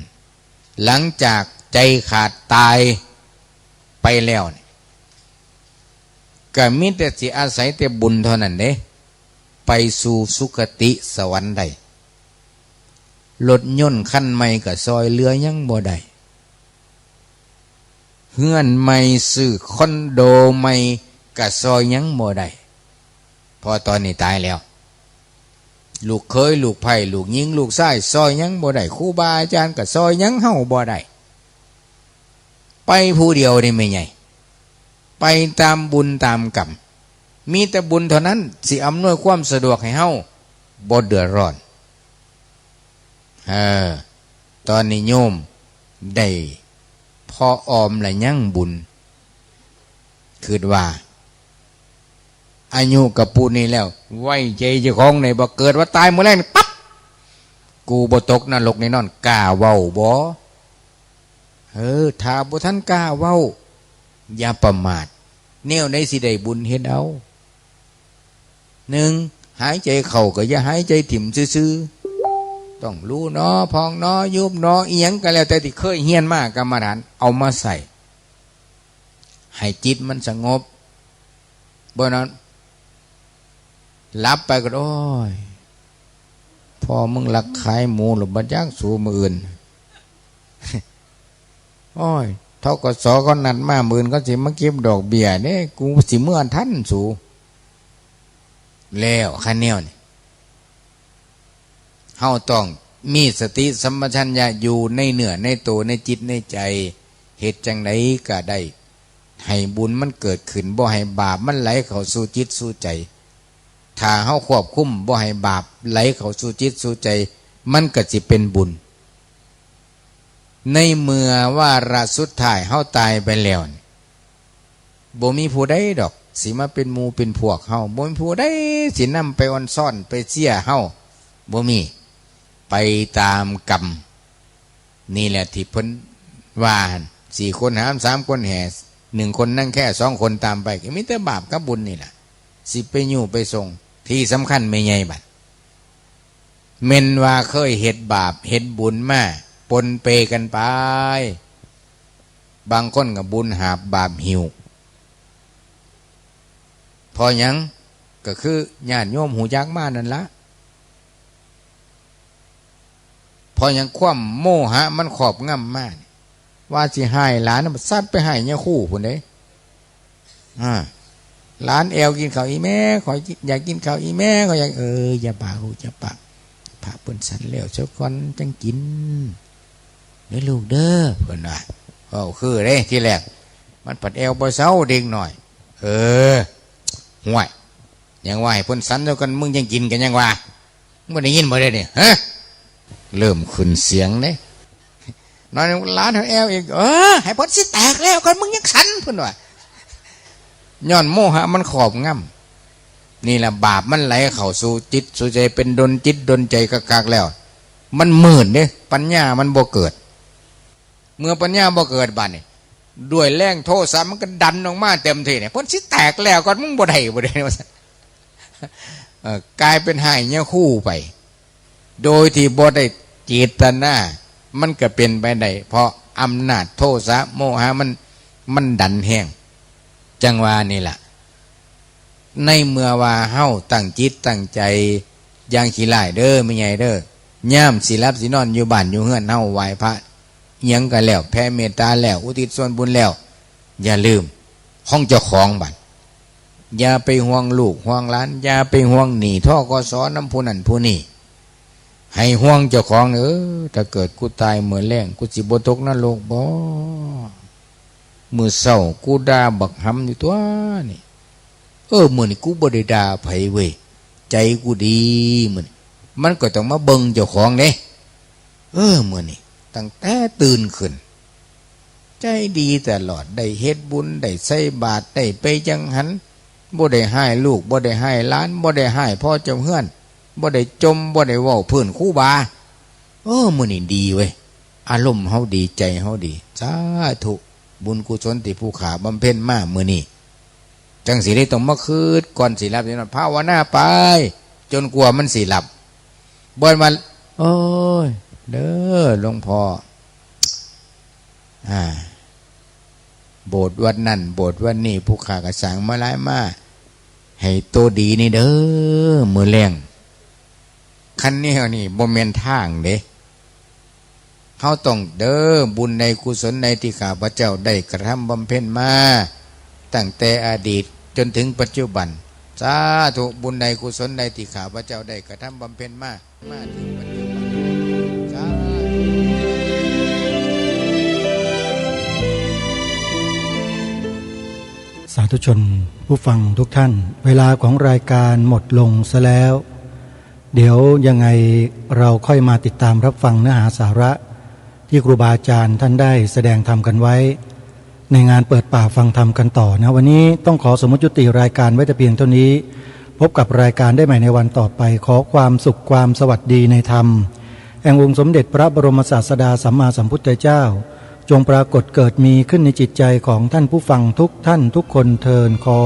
หลังจากใจขาดตายไปแล้วนี่ ก็มีแต่สิอาศัยแต่บุญเท่านั้นเด้ ไปสู่สุคติสวรรค์ได้ รถยนต์คันใหม่ก็ซ่อยเหลือหยังบ่ได้ เฮือนใหม่ ซื้อคอนโดใหม่ ก็ซ่อยหยังบ่ได้ เพราะตอนนี้ตายแล้ว ลูกเขย ลูกใภ้ ลูกหญิง ลูกชาย ซ่อยหยังบ่ได้ ครูบาอาจารย์ก็ซ่อยหยังเฮาบ่ได้ ไปผู้เดียวนี่แม่ใหญ่ ไปตามบุญตามกรรม มีแต่บุญเท่านั้นสิอำนวยความสะดวกให้เฮาบ่เดือดร้อน เออ ตอนนี้โยมได้พอออมและยังบุญ คิดว่า อายุกับปูนนี้แล้ว ไว้ใจเจ้าของได้บ่ เกิดว่าตายมื้อแรกนี่ปั๊บ กูบ่ตกนรกแน่นอน กล้าเว้าบ่ เออ ถ้าบ่ทันกล้าเว้า อย่าประมาท แนวใดสิได้บุญเฮ็ดเอา หนึ่ง หายใจเข้าก็อย่าหายใจถิ่มซื่อๆ ต้องรู้หนอ พองหนอ ยุบหนอ อีหยังก็แล้วแต่ที่เคยเฮียนมากรรมฐาน เอามาใส่ ให้จิตมันสงบ บ่นั้น หลับไปก็ โอ้ย พ่อมึงลักขายหมูหรือบ่จักสูมื้ออื่น โอ้ย ธ.ก.ส. เขานัดมามื้ออื่น เขาสิมาเก็บดอกเบี้ยเด้ กูสิเมือทันสู แล้วคันแนวนี่ เฮาต้องมีสติสัมปชัญญะอยู่ในเนื้อในตัว ในจิตในใจ เฮ็ดจั่งใดก็ได้ ให้บุญมันเกิดขึ้น บ่ให้บาปมันไหลเข้าสู่จิตสู่ใจ ถ้าเฮาควบคุมบ่ให้บาปไหลเข้าสู่จิตสู่ใจ มันก็สิเป็นบุญ ในเมื่อวาระสุดท้ายเฮาตายไปแล้วนี่ บ่มีผู้ใดดอกสิมาเป็นหมู่เป็นพวกเฮา บ่มีผู้ใดสินำไปออนซอนไปเชียร์เฮา บ่มี ไปตามกรรม นี่แหละที่เพิ่นว่าหั่น สี่คนหาม สามคนแห่ หนึ่งคนนั่งแคร่ สองคนตามไป ก็มีแต่บาปกับบุญนี่แหละ สิไปอยู่ไปส่ง ที่สำคัญแม่ใหญ่บัด แม่นว่าเคยเฮ็ดบาปเฮ็ดบุญมา ปนเปกันไป บางคนก็บุญหาบบาปหิ้ว เพราะหยัง ก็คือญาติโยมฮู้จักมานั่นละ เพราะหยัง ความโมหะมันครอบงำมานี่ ว่าสิฮ้ายหลาน ซัดไปฮ้ายยาคูพุ้นเด้ อ่า หลานแอ่วกินข้าว อีแม่ ข้อยอยากกินข้าว อีแม่ ข้อยอยาก เออ อย่าปากลูก อย่าปาก พระเพิ่นสันแล้วซะก่อนจั่งกิน เด้อลูกเด้อ เพิ่นว่า เว้าคือเด้ ทีแรก มันผัดแอ่วบ่เซาเด็กน้อย เออ ห่วย ยังว่าให้เพิ่นสันซะก่อน มึงจั่งกิน ก็ยังว่า บ่ได้ยินบ่ได้นี่ ฮะ เริ่มขึ้นเสียงเด้ น้อยหนึ่ง หลานแอ่วอีก เออ ให้เพิ่นสิแตกแล้วก่อน มึงยังสัน เพิ่นว่า ย้อนโมหะมันครอบงำ นี่แหละบาปมันไหลเข้าสู่จิตสู่ใจ เป็นดลจิตดลใจคักๆแล้ว มันมืดเด้ ปัญญามันบ่เกิด เมื่อปัญญาบ่เกิดบัดนี้ ด้วยแรงโทสะมันก็ดันออกมาเต็มที่เนี่ย เพิ่นสิแตกแล้วก่อน มึงบ่ได้ บ่ได้ ว่าซั่น เอ่อ กลายเป็นฮ้ายยาคูไป โดยที่บ่ได้เจตนา มันก็เป็นไปได้ เพราะอำนาจโทสะโมหะมัน มันดันแฮง จั่งว่านี่ล่ะ ในเมื่อว่าเฮาตั้งจิตตั้งใจอย่างขี้ร้ายเด้อ แม่ใหญ่เด้อ ยามสิหลับสินอนอยู่บ้านอยู่เฮือนเฮา ไหว้พระอิหยังก็แล้ว แผ่เมตตาแล้ว อุทิศส่วนบุญแล้ว อย่าลืมของเจ้าของบัด อย่าไปห่วงลูกห่วงหลาน อย่าไปห่วงหนี้ ธ.ก.ส. นำผู้นั้นผู้นี้ ให้ห่วงเจ้าของ เออ ถ้าเกิดกูตายมื้อแลง กูสิบ่ตกนรกบ่ มื้อเช้ากูด่าบักหำอยู่ตั๊วนี่ เออ มื้อนี้กูบ่ได้ด่าไผเว้ย ใจกูดีมื้อนี้ มันก็ต้องมาเบิ่งเจ้าของเด้ เออ มื้อนี้ตั้งแต่ตื่นขึ้น ใจดีตลอด ได้เฮ็ดบุญ ได้ใส่บาตร ได้ไปจังหัน บ่ได้ฮ้ายลูก บ่ได้ฮ้ายหลาน บ่ได้ฮ้ายพ่อเจ้าเฮือน บ่ได้จ่ม บ่ได้เว้าพื้นครูบา เออ มื้อนี้ดีเว้ย อารมณ์เฮาดี ใจเฮาดี สาธุ บุญกุศลที่ผู้ข้าบำเพ็ญมามื้อนี้ จั่งสิได้ต้องมาคิดก่อนสิหลับนี่เนาะ ภาวนาไป จนกว่ามันสิหลับ บ่แม่นว่า โอ้ย เด้อหลวงพ่อ อ่า โบสถ์วัดนั่น โบสถ์วัดนี่ ผู้ข้าก็สร้างมาหลายมา ให้โตดีนี่เด้อ มื้อแลง คันแนวนี้บ่แม่นทางเด้ เฮาต้องเด้อ บุญในกุศลในที่ข้าพเจ้าได้กระทำบำเพ็ญมา ตั้งแต่อดีตจนถึงปัจจุบัน สาธุ บุญในกุศลในที่ข้าพเจ้าได้กระทำบำเพ็ญมา มาถึงปัจจุบัน สาธุ สาธุชนผู้ฟังทุกท่าน เวลาของรายการหมดลงซะแล้ว เดี๋ยวยังไงเราค่อยมาติดตามรับฟังเนื้อหาสาระ ที่ครูบาอาจารย์ท่านได้แสดงธรรมกันไว้ ในงานเปิดป่าฟังธรรมกันต่อนะ วันนี้ต้องขอสมมุติยุติรายการไว้แต่เพียงเท่านี้ พบกับรายการได้ใหม่ในวันต่อไป ขอความสุขความสวัสดีในธรรม แห่งองค์สมเด็จพระบรมศาสดาสัมมาสัมพุทธเจ้า จงปรากฏเกิดมีขึ้นในจิตใจของท่านผู้ฟังทุกท่านทุกคนเทอญ ขอ